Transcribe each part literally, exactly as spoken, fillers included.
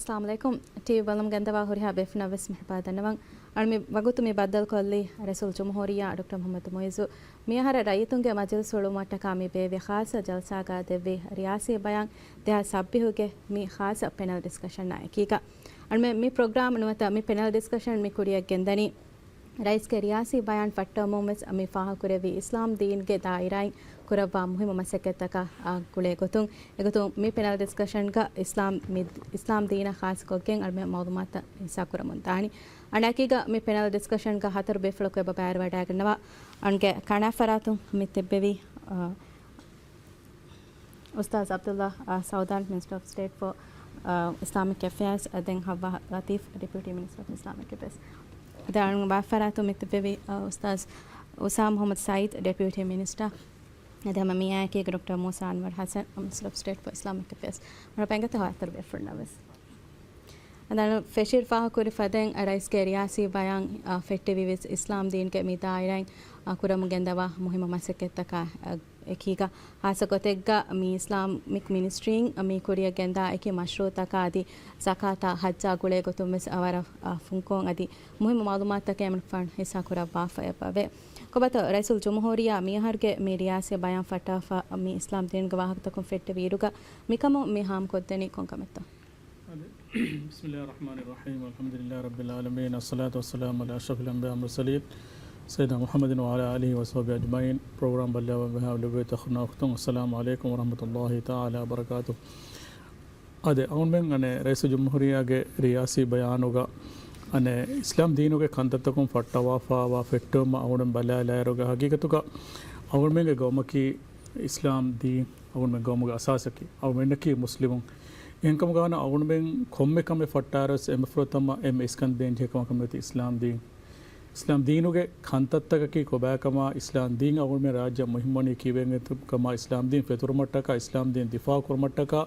އައްސަލާމު ޢަލައިކުމް. ޓީވީ ބަލަމުން ގެންދަވާ ހުރިހާ ބޭފުނަށް ވެސް މިހިބާ ދަންނަވަން. އަޅު މި ވަގުތު މި ބައްދަލުކޮށްލީ ރައީސުލް ޖުމްހޫރިއްޔާ ޑޮކްޓަރ މުޙައްމަދު މުޢިއްޒު މިއަހަރަށް ރައްޔިތުންގެ މަޖިލިސް ހުޅުވުމަށްޓަކާ މި ބޭއްވި ޚާއްޞަ ޖަލްސާގަ ދެއްވި ރިޔާސީ ބަޔާން ދެހާސް ސައްބީހުގެ މި ޚާއްޞަ ޕެނަލް ޑިސްކަޝަންއާ އެކީގަ. އަޅު މި، މި ޕްރޮގްރާމް ނުވަތަ މި ޕެނަލް ޑިސްކަޝަން މި ކުރިއަށް ގެންދަނީ ރައީސްގެ ރިޔާސީ ބަޔާން ފައްޓަވަމުން ވެސް މި ފާހަގަކުރެއްވި އިސްލާމް ދީންގެ ދާއިރާއިން ކުރައްވާ މުހިއްމު މަސައްކަތްތަކާ، އާ، ގުޅޭ ގޮތުން. އެގޮތުން މި ޕެނަލް ޑިސްކަޝަންގަ އިސްލާމް މި، އިސްލާމް ދީނަށް ޚާއްޞަކޮށްގެން އަޅުމެން މައުލޫމާތު ހިއްސާކުރަމުން ދާނީ. އަނެކީގަ މި ޕެނަލް ޑިސްކަޝަންގަ ހަތަރު ބޭފުޅަކު އެބަ ބައިވެރިވަޑައިގަންނަވާ. އަންގެ ކަނާ ފަރާތުން މި ތިއްބެވި، އާ، އުސްތާޛް ޢަބްދުﷲ، އާ، ސަޢުދާން، މިނިސްޓަރ އޮފް ސްޓޭޓް ފޯ، އާ، އިސްލާމިކް އެފެއާޒް، އާ، ދެން ހައްވާ ލަތީފް، ޑެޕިއުޓީ މިނިސްޓަރ އޮފް އިސްލާމިކް އެފެއާޒް. ދެން ބާ ފަރާތުން މި ތިއްބެވި، އާ، އުސްތާޛް އުސާމް މުޙައްމަދު ސަޢީދު، ޑެޕިއުޓީ މިނިސްޓަރ. އަދި ހަމަ މިއާއެކީގަ ޑޮކްޓަރ މޫސާ އަންވަރު ޙަސަން، މިނިސްޓަރ އޮފް ސްޓޭޓް ފޯ އިސްލާމިކް އެފެއާޒް. މަރު ބެންގަތަ ހާތަރު ބޭފުޅުންނަށް ވެސް. އަދި ފެށި ފާހަގަކުރި ފަދައިން ރައީސްގެ ރިޔާސީ ބަޔާން، އާ، ފެއްޓެވި ވެސް އިސްލާމް ދީންގެ މި ދާއިރާއިން، އާ، ކުރަމުން ގެންދަވާ މުހިއްމު މަސައްކަތްތަކާ، އާ، އެކީގަ ޚާއްޞަ ގޮތެއްގަ މި އިސްލާމިކް މިނިސްޓްރީން މި ކުރިއަށް ގެންދާ އެކި މަޝްރޫޢުތަކާ އަދި ޒަކާތާ ޙައްޖާ ގުޅޭ ގޮތުން ވެސް ވަރަށް، އާ، ފުންކޮށް އަދި މުހިއްމު މައުލޫމާތުތަކެއް އެމަނިކުފާނު ހިއްސާ ކުރައްވާފަ އެބަވޭ. ކޮބާތޯ ރައީސުލް ޖުމްހޫރިއްޔާ މިއަހަރުގެ މި ރިޔާސީ ބަޔާން ފައްޓާފަ މި އިސްލާމް ދީނުގެ ވާހަކަތަކުން ފެއްޓެވި އިރުގަ މިކަމުން މި ހާމަކޮށްދެނީ ކޮން ކަމެއްތޯ؟ އަދި، بسم الله الرحمن الرحيم، الحمد لله رب العالمين، الصلاة والسلام على أشرف الأنبياء والمرسلين، سيدنا محمد وعلى آله وصحبه أجمعين. ޕްރޮގްރާމް ބައްލަވާ ބަހާ ލޮބުވެތި އަޚުންނާ އުޚްތުން، السلام عليكم ورحمة الله تعالى وبركاته. އާދެ، އަޅުމެން އަނެއް ރައީސުލް ޖުމްހޫރިއްޔާގެ ރިޔާސީ ބަޔާނުގަ އަނެއް އިސްލާމް ދީނުގެ ކަންތައްތަކުން ފައްޓަވާފައިވާ ފެއްޓެވުމަށް އަޅުމެން ބަލާލާއިރުގަ ހަގީގަތުގަ އަޅުމެންގެ ގައުމަކީ އިސްލާމް ދީން، އަޅުމެން ގައުމުގެ އަސާސަކީ، އަޅުމެންނަކީ މުސްލިމުން. އެހެންކަމުގަ އަޅުމެން ކޮންމެ ކަމެއް ފައްޓާއިރުވެސް އެންމެ ފުރަތަމަ އެންމެ އިސްކަން ދޭންޖެހޭ ކަމަކަށް މިއޮތީ އިސްލާމް ދީން. އިސްލާމް ދީނުގެ ކަންތައްތަކަކީ ކޮބާކަމާ، އިސްލާމް ދީން އަޅުގަނޑުމެން ރާއްޖެ މުހިއްމުވަނީ ކީއްވެގެން ކަމާ، އިސްލާމް ދީން ފެތުރުމަށްޓަކާ، އިސްލާމް ދީން ދިފާޢު ކުރުމަށްޓަކާ،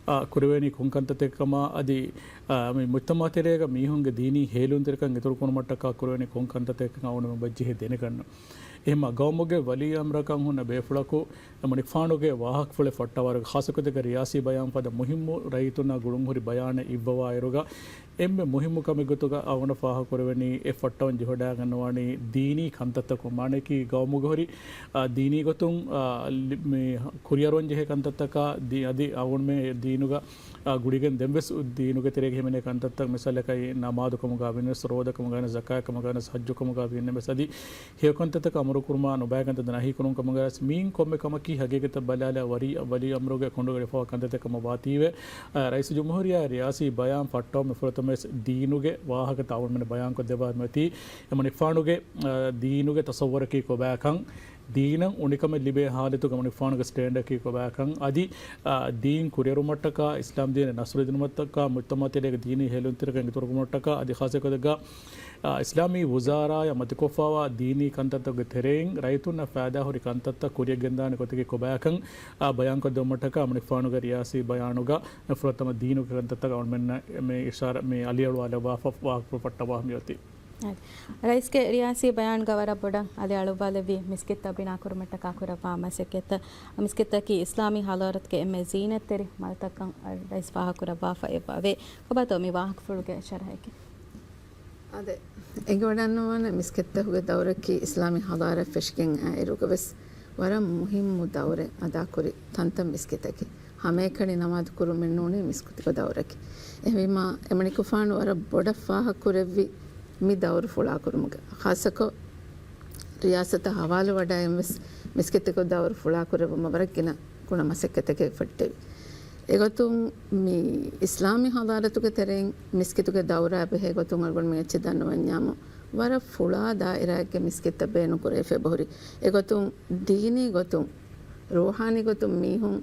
އާ، ކުރެވޭނީ ކޮން ކަންތައްތަކެއް ކަމާ، އަދި، އާ، މި މުޖްތަމަޢު ތެރޭގަ މީހުންގެ ދީނީ ހޭލުންތެރިކަން އިތުރު ކުރުމަށްޓަކާ ކުރެވޭނީ ކޮން ކަންތައްތަކެއް ކަމާ އަޅުގަނޑުމެން ބައްޖެހޭ ދެނެގަންނަން. އެހެންމަ ގައުމުގެ ވަލީ އަމްރަކަށް ހުންނަ ބޭފުޅަކު އެމަނިކުފާނުގެ ވާހަކަފުޅެއް ފައްޓަވާއިރު، ޚާއްޞަކޮށް ދެކެ ރިޔާސީ ބަޔާން ފަދަ މުހިއްމު ރައްޔިތުންނާ ގުޅުންހުރި ބަޔާނެއް އިއްވަވާއިރުގަ، އެންމެ މުހިއްމު ކަމެއް ގޮތުގަ އަޅުގަނޑަށް ފާހަގަކުރެވެނީ، އެ ފައްޓަވަން ޖެހިވަޑައިގަންނަވާނީ ދީނީ ކަންތައްތަކުން، މާނައަކީ ގައުމުގެ ހުރި، އާ، ދީނީ ގޮތުން، އާ، ލި-، މި ކުރިއަރުވަން ޖެހޭ ކަންތައްތަކާ ދީ-، އަދި އަޅުގަނޑުމެން ދީނުގަ އާ، ގުޅިގެން ދެންވެސް ދީނުގެ ތެރޭގަ ހިމެނޭ ކަންތައްތައް، މިސާލަކަށް ނަމާދު ކަމުގަ ވިޔަސް، ރޯދަ ކަމުގަ ވިޔަސް، ޒަކާތް ކަމުގަ ވިޔަސް، ޙައްޖު ކަމުގަ ވިޔަސް، އަދި ހެޔޮ ކަންތައްތަކަށް އަމުރު ކުރުމާ، ނުބައި ކަންތައްތައް ނަހީ ކުރުން ކަމުގަ ވިޔަސް، މިއިން ކޮންމެ ކަމަކީ ހަގީގަތަށް ބަލާލާ ވަލީ، ވަލީ އަމްރުގެ ކޮނޑުގަ ވެފަވާ ކަންތައްތަކެއް ކަމަށް ވާތީވެ، އާ، ރައީސުލް ޖުމްހޫރިއްޔާ ރިޔާސީ ބަޔާން ފައްޓަވަމުން ފުރަތަމަ ވެސް ދީނުގެ ވާހަކަތައް އަޅުގަނޑުމެން ބަޔާންކޮށްދެއްވާ މިއޮތީ، އެމަނިކުފާނުގެ، އާ، ދީނުގެ ތަޞައްވުރަކީ ކޮބާކަން، ދީނަށް އުނިކަމެއް ލިބޭ ހާލަތުގަ އެމަނިކުފާނުގެ ސްޓޭންޑަކީ ކޮބާކަން، އަދި، އާ، ދީން ކުރިއެރުމަށްޓަކާ، އިސްލާމް ދީނަށް ނަޞްރު ދިނުމަށްޓަކާ، މުޖްތަމަޢު ތެރޭގެ ދީނީ ހޭލުންތެރިކަން އިތުރުކުރުމަށްޓަކާ، އަދި ޚާއްޞަކޮށް ދެކެ، އާ، އިސްލާމީ ވުޒާރާއަށް މަތިކޮށްފައިވާ ދީނީ ކަންތައްތަކުގެ ތެރެއިން ރައްޔިތުންނަށް ފައިދާހުރި ކަންތައްތައް ކުރިއަށް ގެންދާނެ ގޮތަކީ ކޮބާކަން، އާ، ބަޔާންކޮށްދެއްވުމަށްޓަކާ، އަމަނިކުފާނުގެ ރިޔާސީ ބަޔާނުގަ ފުރަތަމަ ދީނުގެ ކަންތައްތަކަށް އަޅުމެންނަށް މި އިޝާރާ، މި އަލިއަޅުވާލައްވާފަ ވާހަކަފުޅު ފައްޓަވާ މިއޮތީ. އަދި، ރައީސްގެ ރިޔާސީ ބަޔާންގަ ވަރަށް ބޮޑަށް އަލިއަޅުއްވާލެއްވީ މިސްކިތްތައް ބިނާކުރުމަށްޓަކާ ކުރައްވާ މަސައްކަތްތައް. މިސްކިތްތަކީ އިސްލާމީ ޙަޟާރަތުގެ އެންމެ ޒީނަތްތެރި މަލުތަކަށް ރައީސް ފާހަގަކުރައްވާފަ އެބަވޭ. ކޮބާތޯ މި ވާހަކަފުޅުގެ ޝަރަހަކީ؟ އާދެ، އެނގިވަޑައިގަންނަވާނެ މިސްކިތްތަކުގެ ދައުރަކީ އިސްލާމީ ޙަޟާރަތް ފެށިގެން އައިއިރުގަ ވެސް ވަރަށް މުހިއްމު ދައުރެއް އަދާކުރި ތަންތަން މިސްކިތަކީ. ހަމައެކަނި ނަމާދު ކުރުމެއް ނޫނީ މިސްކިތުގެ ދައުރަކީ. އެހެންވީމާ، އެމަނިކުފާނު ވަރަށް ބޮޑަށް ފާހަގަކުރެއްވި މި ދައުރު ފުޅާކުރުމުގަ، ޚާއްޞަކޮށް، ރިޔާސަތަށް ހަވާލުވަޑައިން ވެސް މިސްކިތުގެ ދައުރު ފުޅާކުރެއްވުމަށް ވަރަށް ގިނަ ގުނަ މަސައްކަތެއް ފެއްޓެވި. އެގޮތުން މި އިސްލާމީ ޙަޟާރަތުގެ ތެރެއިން މިސްކިތުގެ ދައުރާ ބެހޭ ގޮތުން އަޅުގަނޑުމެން އެއްޗެއް ދަންނަވަންޏާމު، ވަރަށް ފުޅާ ދާއިރާއެއްގެ މިސްކިތްތައް ބޭނުންކުރެވިފަ އެބަހުރި. އެގޮތުން ދީނީ ގޮތުން، ރޫޙާނީ ގޮތުން މީހުން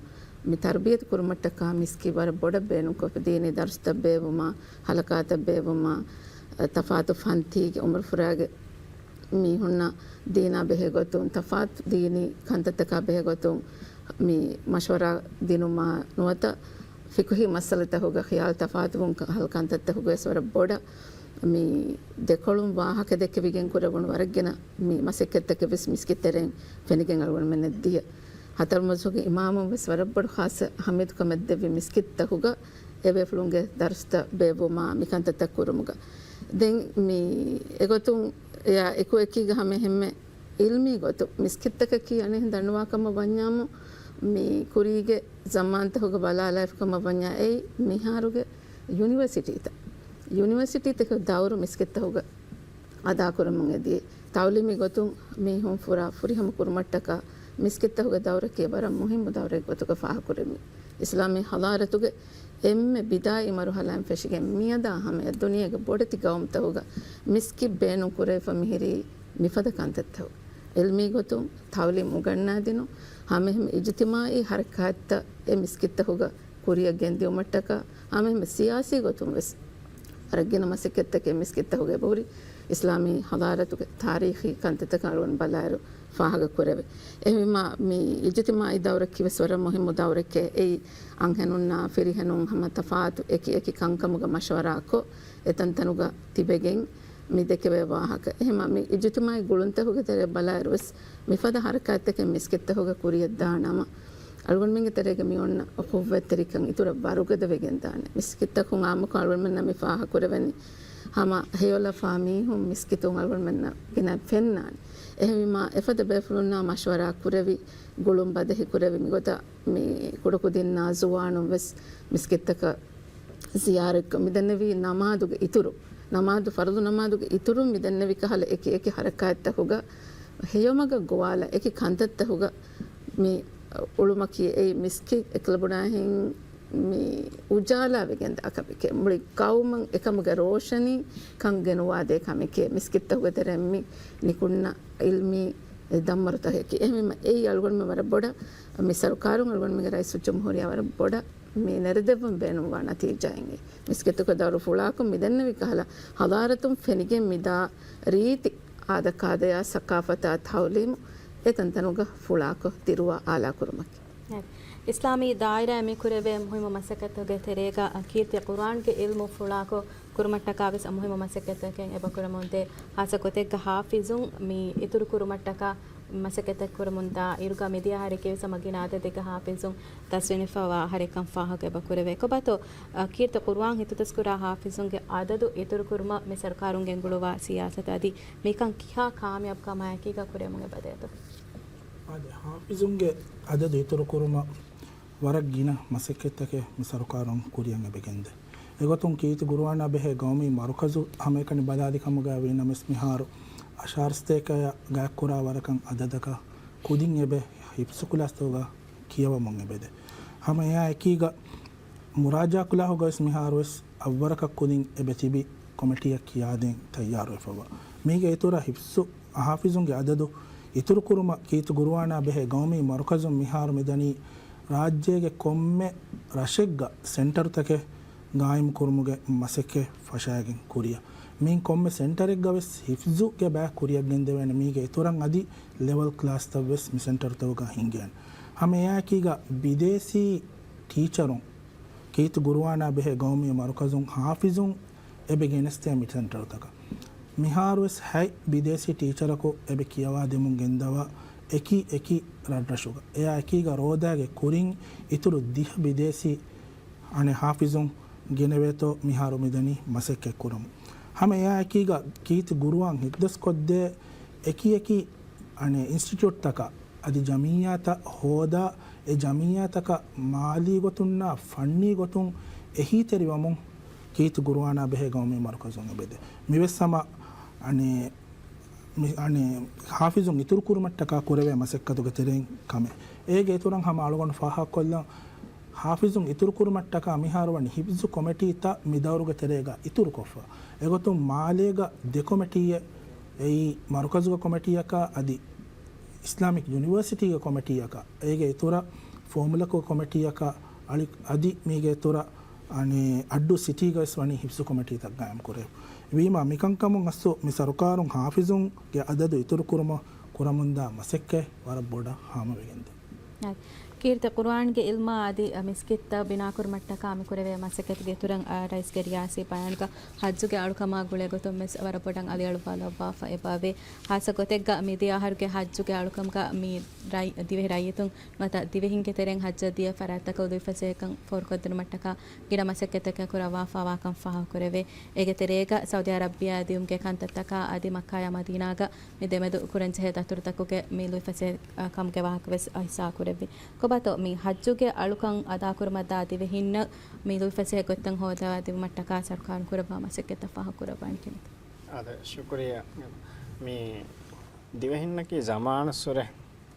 މި ތަރުބިޔަތު ކުރުމަށްޓަކާ މިސްކިތް ވަރަށް ބޮޑަށް ބޭނުންކޮށްފަ، ދީނީ ދަރުސްތައް ބޭއްވުމާ، ހަލަޤާތައް ބޭއްވުމާ، ތަފާތު ފަންތީގެ އުމުރުފުރާގެ މީހުންނަށް ދީނާ ބެހޭ ގޮތުން، ތަފާތު ދީނީ ކަންތައްތަކާ ބެހޭ ގޮތުން، މި މަޝްވަރާ ދިނުމާ ނުވަތަ ފިޤުހީ މައްސަލަތަކުގަ ޚިޔާލު ތަފާތުވުން ކަހަލަ ކަންތައްތަކުގަވެސް ވަރަށް ބޮޑަށް މި ދެކޮޅުން ވާހަކަ ދެކެވިގެން ކުރެވުނު ވަރަށް ގިނަ މި މަސައްކަތްތަކެއް ވެސް މިސްކިތް ތެރެއިން ފެނިގެން އަޅުގަނޑުމެންނަށް ދިޔަ. ހަތަރު މަޖިލިސްގެ އިމާމުން ވެސް ވަރަށް ބޮޑު ޚާއްޞަ އަހައްމިޔަތުކަމެއް ދެއްވި މިސްކިތްތަކުގަ އެބޭފުޅުންގެ ދަރުސްތައް ބޭއްވުމާ މި ކަންތައްތައް ކުރުމުގަ. ދެން މި އެގޮތުން އެޔާ އެކު އެކީގަ ހަމަ އެހެންމެ އިލްމީ ގޮތުން މިސްކިތްތަކަކީ އަނެއްހެން ދަންނަވާ ކަމަށް ވަންޏާމު، މި ކުރީގެ ޒަމާންތަކުގަ ބަލާލާފި ކަމަށް ވަންޏާ އެއީ މިހާރުގެ ޔުނިވަރސިޓީތައް. ޔުނިވަރސިޓީތަކުގެ ދައުރު މިސްކިތްތަކުގަ އަދާކުރަމުން އެދިޔަ. ތައުލީމީ ގޮތުން މީހުން ފުރާ ފުރިހަމަ ކުރުމަށްޓަކާ މިސްކިތްތަކުގެ ދައުރަކީ ވަރަށް މުހިއްމު ދައުރެއް ގޮތުގަ ފާހަގަކުރެވި. އިސްލާމީ ހަޟާރަތުގެ އެންމެ ބިދާއީ މަރުހަލާއިން ފެށިގެން މިއަދާ ހަމަޔަށް ދުނިޔޭގެ ބޮޑެތި ގައުމުތަކުގަ މިސްކިތް ބޭނުން ކުރެވިފަ މިހިރީ މިފަދަ ކަންތައްތަކު. އިލްމީ ގޮތުން ތައުލީމް އުނގަންނާދިނުން، ހަމައެހެން އިޖުތިމާއީ ހަރަކާތްތައް އެ މިސްކިތްތަކުގަ ކުރިއަށް ގެންދިއުމަށްޓަކާ، ހަމައެހެން ސިޔާސީ ގޮތުން ވެސް ވަރަށް ގިނަ މަސައްކަތްތަކެއް މިސްކިތްތަކުގަ އެބަހުރި. އިސްލާމީ ހަޟާރަތުގެ ތާރީޚީ ކަންތައްތަކަށް އަޅުގަނޑު ބަލާއިރު ފާހަގަ ކުރެވޭ. އެހެންވީމާ، މި އިޖުތިމާއީ ދައުރަކީ ވެސް ވަރަށް މުހިއްމު ދައުރެކޭ. އެއީ އަންހެނުންނާ ފިރިހެނުން ހަމަ ތަފާތު އެކި އެކި ކަންކަމުގަ މަޝްވަރާކޮށް، އެތަންތަނުގަ ތިބެގެން މި ދެކެވޭ ވާހަކަ. އެހެންވީމާ، މި އިޖުތިމާއީ ގުޅުންތަކުގެ ތެރެއަށް ބަލާއިރު ވެސް މިފަދަ ހަރަކާތްތަކެއް މިސްކިތްތަކުގަ ކުރިއަށް ދާނަމަ، އަޅުގަނޑުމެންގެ ތެރޭގަ މި އޮންނަ އުޚުއްވަތްތެރިކަން އިތުރަށް ވަރުގަދަ ވެގެން ދާނެ. މިސްކިތްތަކުން އާއްމުކޮށް އަޅުގަނޑުމެންނަށް މި ފާހަގަކުރެވެނީ، ހަމަ ހެޔޮލަފާ މީހުން މިސްކިތުން އަޅުގަނޑުމެންނަށް ގިނަ ފެންނާނެ. އެހެންވީމާ، އެފަދަ ބޭފުޅުންނާ މަޝްވަރާ ކުރެވި، ގުޅުން ބަދަހި ކުރެވި، މިގޮތަށް މި ކުޑަކުދިންނާ ޒުވާނުން ވެސް މިސްކިތްތަކަށް ޒިޔާރަތްކޮށް މިދެންނެވީ ނަމާދުގެ އިތުރު، ނަމާދު، ފަރުޟު ނަމާދުގެ އިތުރުން މިދެންނެވި ކަހަލަ އެކި އެކި ހަރަކާތްތަކުގަ ހެޔޮމަގަށް ގޮވާލާ އެކި ކަންތައްތަކުގަ މި އުޅުމަކީ އެއީ މިސްކިތް އެކަލަބުނާހެން މި އުޖާލާވެގެން ދާ ކަމެކޭ. މުޅި ގައުމަށް އެކަމުގެ ރޯޝަނީ ކަން ގެނުވާދޭ ކަމެކޭ. މިސްކިތްތަކުގެ ތެރެއިން މި ނިކުންނަ އިލްމީ ދަންމަރުތަކަކީ. އެހެންވީމަ އެއީ އަޅުގަނޑުމެން ވަރަށް ބޮޑަށް މި ސަރުކާރުން އަޅުގަނޑުމެންގެ ރައީސުލްޖުމްހޫރިއްޔާ ވަރަށް ބޮޑަށް މި ނެރެދެއްވުން ބޭނުންވާ ނަތީޖާއެއް. މިސްކިތުގެ ދައުރު ފުޅާކޮށް މިދެންނެވި ކަހަލަ ހަޟާރަތުން ފެނިގެން މިދާ ރީތި އާދަކާދަޔާ ސަޤާފަތާ ތައުލީމު އެތަންތަނުގަ ފުޅާކޮށް ދިރުވާ އާލާކުރުމަކީ. އިސްލާމީ ދާއިރާއިން މި ކުރެވޭ މުހިއްމު މަސައްކަތުގެ ތެރޭގަ ކީރިތި ޤުރުއާންގެ އިލްމު ފުޅާކޮށް ކުރުމަށްޓަކާ ވެސް މުހިއްމު މަސައްކަތްތަކެއް އެބަ ކުރަމުންދޭ. ހާއްސަ ގޮތެއްގަ ހާފިޒުން މި އިތުރު ކުރުމަށްޓަކާ މަސައްކަތެއް ކުރަމުންދާ އިރުގަ މިދިޔަ އަހަރެކޭ ވެސް ހަމަ ގިނަ އަދަދެއްގަ ހާފިޒުން ތަސްވީނުވެފަވާ އަހަރެއްކަން ފާހަގަ އެބަ ކުރެވޭ. ކޮބާތޯ، އަ، ކީރިތި ޤުރުއާން ހިތުތަސްކުރާ ހާފިޒުންގެ އަދަދު އިތުރު ކުރުމަށް މި ސަރުކާރުން ގެންގުޅުއްވާ ސިޔާސަތު އަދި މިކަން ކިހާ ކާމިޔާބުކަމާއެކީގަ ކުރެވެމުން އެބަދޭތޯ؟ އާދެ، ހާފިޒުންގެ އަދަދު އިތުރު ކުރުމަށް ވަރަށް ގިނަ މަސައްކަތްތަކެއް މި ސަރުކާރުން ކުރިއަށް އެބަގެންދޭ. އެގޮތުން ކީރިތި ޤުރުއާނާ ބެހޭ ގައުމީ މަރުކަޒު ހަމައެކަނި ބަލާލި ކަމުގައި ވީނަމަވެސް މިހާރު އަށާރަ ސަތޭކައަށް ގާތްކުރާ ވަރަކަށް އަދަދަކަށް ކުދިން އެބަ ހިފްޒު ކުލާސްތަކުގަ ކިޔަވަމުން އެބަދޭ. ހަމަ އެއާ އެކީގަ މުރާޖާ ކުލާހުގަވެސް މިހާރުވެސް އަށްވަރަކަށް ކުދިން އެބަ ތިބި ކޮމިޓީއަށް ކިޔާދޭން ތައްޔާރުވެފަވާ. މީގެ އިތުރަށް ހިފްޒު ހާފިޒުންގެ އަދަދު އިތުރުކުރުމަށް ކީރިތި ޤުރުއާނާ ބެހޭ ގައުމީ މަރުކަޒުން މިހާރު މިދަނީ ރާއްޖޭގެ ކޮންމެ ރަށެއްގަ ސެންޓަރުތަކެއް ގާއިމްކުރުމުގެ މަސައްކަތް ފަށައިގެން ކުރިއަށް. މިއިން ކޮންމެ ސެންޓަރެއްގަވެސް ހިފްޒުގެ ބައި ކުރިއަށް ގެންދެވޭނެ. މީގެ އިތުރަށް އަދި ލެވެލް ކްލާސްތައްވެސް މި ސެންޓަރުތަކުގަ ހިންގޭނެ. ހަމަ އެއާއެކީގަ ބިދޭސީ ޓީޗަރުން ކީރިތި ޤުރުއާނާ ބެހޭ ގައުމީ މަރުކަޒުން ހާފިޒުން އެބަ ގެނެސްދޭ މި ސެންޓަރުތަކަށް. މިހާރުވެސް ހަތް ބިދޭސީ ޓީޗަރަކު އެބަ ކިޔަވާދެމުން ގެންދަވާ އެކި އެކި ރަށްރަށުގަ. އެއާ އެކީގަ ރޯދައިގެ ކުރިން އިތުރު ދިހަ ބިދޭސީ އަނެއް ހާފިޒުން ގެނެވޭތޯ މިހާރު މިދަނީ މަސައްކަތް ކުރަމުން. ހަމަ އެއާ އެކީގަ ކީރިތި ޤުރުއާން ހިފްޒުކޮށްދޭ އެކި އެކި އަނެއް އިންސްޓިޓިއުޓްތަކަށް އަދި ޖަމިއްޔާތައް ހޯދާ، އެ ޖަމިއްޔާތަކަށް މާލީ ގޮތުންނާ ފަންނީ ގޮތުން އެހީތެރިވަމުން ކީރިތި ޤުރުއާނާ ބެހޭ ގައުމީ މަރުކަޒުން އެބަދޭ. މިވެސް ހަމަ އަނެއް، މި، އަނެއް، ހާފިޒުން އިތުރުކުރުމަށްޓަކާ ކުރެވޭ މަސައްކަތުގެ ތެރެއިން ކަމެއް. އޭގެ އިތުރަށް ހަމަ އަޅުގަނޑު ފާހަގަކޮށްލަން، ހާފިޒުން އިތުރުކުރުމަށްޓަކާ މިހާރު ވަނީ ހިފްޒު ކޮމިޓީތައް މި ދައުރުގެ ތެރޭގަ އިތުރުކޮށްފަ. އެގޮތުން މާލޭގަ ދެ ކޮމިޓީއެއް، އެއީ މަރުކަޒުގެ ކޮމިޓީއަކާ އަދި އިސްލާމިކް ޔުނިވަރސިޓީގެ ކޮމިޓީއަކާ، އޭގެ އިތުރަށް ފޯމުލަކުގެ ކޮމިޓީއަކާ، އަޅި، އަދި މީގެ އިތުރަށް، އަނެއް، އައްޑޫ ސިޓީގަވެސް ވަނީ ހިފްޒު ކޮމިޓީތައް ގާއިމް ކުރެވި. ވީމާ، މިކަންކަމުން އަސްލު މި ސަރުކާރުން ހާފިޒުންގެ އަދަދު އިތުރުކުރުމަށް ކުރަމުންދާ މަސައްކަތް ވަރަށް ބޮޑަށް ހާމަވެގެންދޭ. އަދި ކީރިތި ޤުރުއާންގެ ޢިލްމާ އަދި މިސްކިތްތައް ބިނާކުރުމަށްޓަކާ މި ކުރެވޭ މަސައްކަތުގެ އިތުރަށް، އާ، ރައީސްގެ ރިޔާސީ ބަޔާންގަ ޙައްޖުގެ އަޅުކަމާ ގުޅޭ ގޮތުން ވެސް ވަރަށް ބޮޑަށް އަލިއަޅުއްވާލައްވާފަ އެބައެވެ. ޚާއްޞަ ގޮތެއްގަ މިދިޔަ އަހަރުގެ ޙައްޖުގެ އަޅުކަމުގަ މި ރައި-، ދިވެހި ރައްޔިތުން ނުވަތަ ދިވެހިންގެ ތެރެއިން ޙައްޖަށް ދިޔަ ފަރާތްތަކަށް ލުއިފަސޭހަކަން ފޯރުކޮށްދިނުމަށްޓަކާ ގިނަ މަސައްކަތްތަކެއް ކުރައްވާފަވާކަން ފާހަގަކުރެވޭ. އޭގެ ތެރޭގަ ސައުދީ އަރަބިއާ ދިޔުމުގެ ކަންތައްތަކާ އަދި މައްކާޔާ މަދީނާގަ މި ދެމެދު ކުރަންޖެހޭ ދަތުރުތަކުގެ މި ލުއިފަސޭހަ ކަމުގެ ވާހަކަ ވެސް ހިއްސާކުރެއްވި. ކޮބާތޯ މި ޙައްޖުގެ އަޅުކަން އަދާކުރުމަށްދާ ދިވެހިންނަށް މި ލުއިފަސޭހަ ގޮތްތައް ހޯދާދިނުމަށްޓަކާ ސަރުކާރުން ކުރައްވާ މަސައްކަތްތައް ފާހަގަކުރައްވާނެ ކިނެތި. އާދެ، ޝުކުރިއްޔާ. މި ދިވެހިންނަކީ ޒަމާނުއްސުރެ،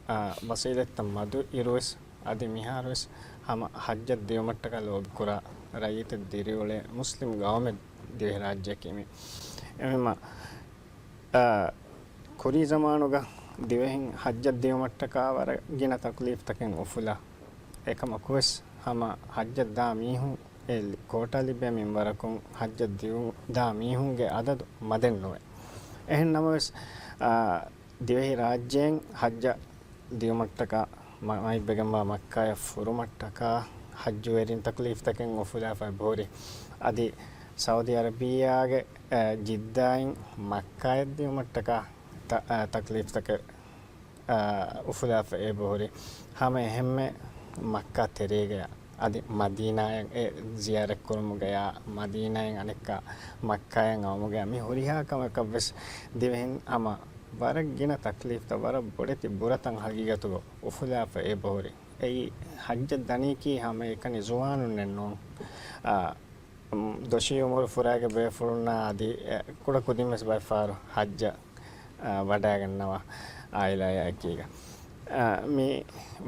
އާ، ވަސީލަތްތައް މަދު އިރުވެސް އަދި މިހާރުވެސް ހަމަ ޙައްޖަށް ދިޔުމަށްޓަކާ ލޯބިކުރާ ރައްޔިތެއް ދިރިއުޅޭ މުސްލިމް ގައުމެއް ދިވެހިރާއްޖެއަކީ މި. އެހެންވީމަ، އާ، ކުރީ ޒަމާނުގަ ދިވެހިން ޙައްޖަށް ދިޔުމަށްޓަކާ ވަރަށް ގިނަ ތަކްލީފްތަކެއް އުފުލާ. އެކަމަކުވެސް ހަމަ ޙައްޖަށް ދާ މީހުން އެ ކޯޓާ ލިބޭ މިންވަރަކުން ޙައްޖަށް ދިޔު-، ދާ މީހުންގެ އަދަދު މަދެއް ނުވޭ. އެހެން ނަމަވެސް، އާ، ދިވެހިރާއްޖޭން ޙައްޖަށް ދިޔުމަށްޓަކާ މަ-، މައިބެގެންވާ މައްކާޔަށް ފުރުމަށްޓަކާ ޙައްޖުވެރިން ތަކްލީފްތަކެއް އުފުލާފަ އެބަހުރި. އަދި ސައުދީ އަރަބިއްޔާގެ، އެ، ޖިއްދާއިން މައްކާޔަށް ދިޔުމަށްޓަކާ ތަ-، އެ، ތަކްލީފްތަކެއް، އެ، އުފުލާފަ އެބަހުރި. ހަމަ އެހެންމެ މައްކާ ތެރޭގަޔާ އަދި މަދީނާއަށް އެ ޒިޔާރަތްކުރުމުގަޔާ، މަދީނާއިން އަނެއްކާ މައްކާޔަށް އައުމުގަޔާ މި ހުރިހާ ކަމަކަށްވެސް ދިވެހިން ހަމަ ވަރަށް ގިނަ ތަކްލީފްތައް، ވަރަށް ބޮޑެތި ބުރަތައް ހަގީގަތުގަ އުފުލާފަ އެބަހުރި. އެއީ ޙައްޖަށް ދަނީކީ ހަމައެކަނި ޒުވާނުންނެއް ނޫން. އާ، ދޮށީ އުމުރު ފުރާގެ ބޭފުޅުންނާ އަދި، އެ، ކުޑަ ކުދިންވެސް ބައެއް ފަހަރު ޙައްޖަށް، އާ، ވަޑައިގަންނަވާ އާއިލާއާ އެކީގަ. އާ، މި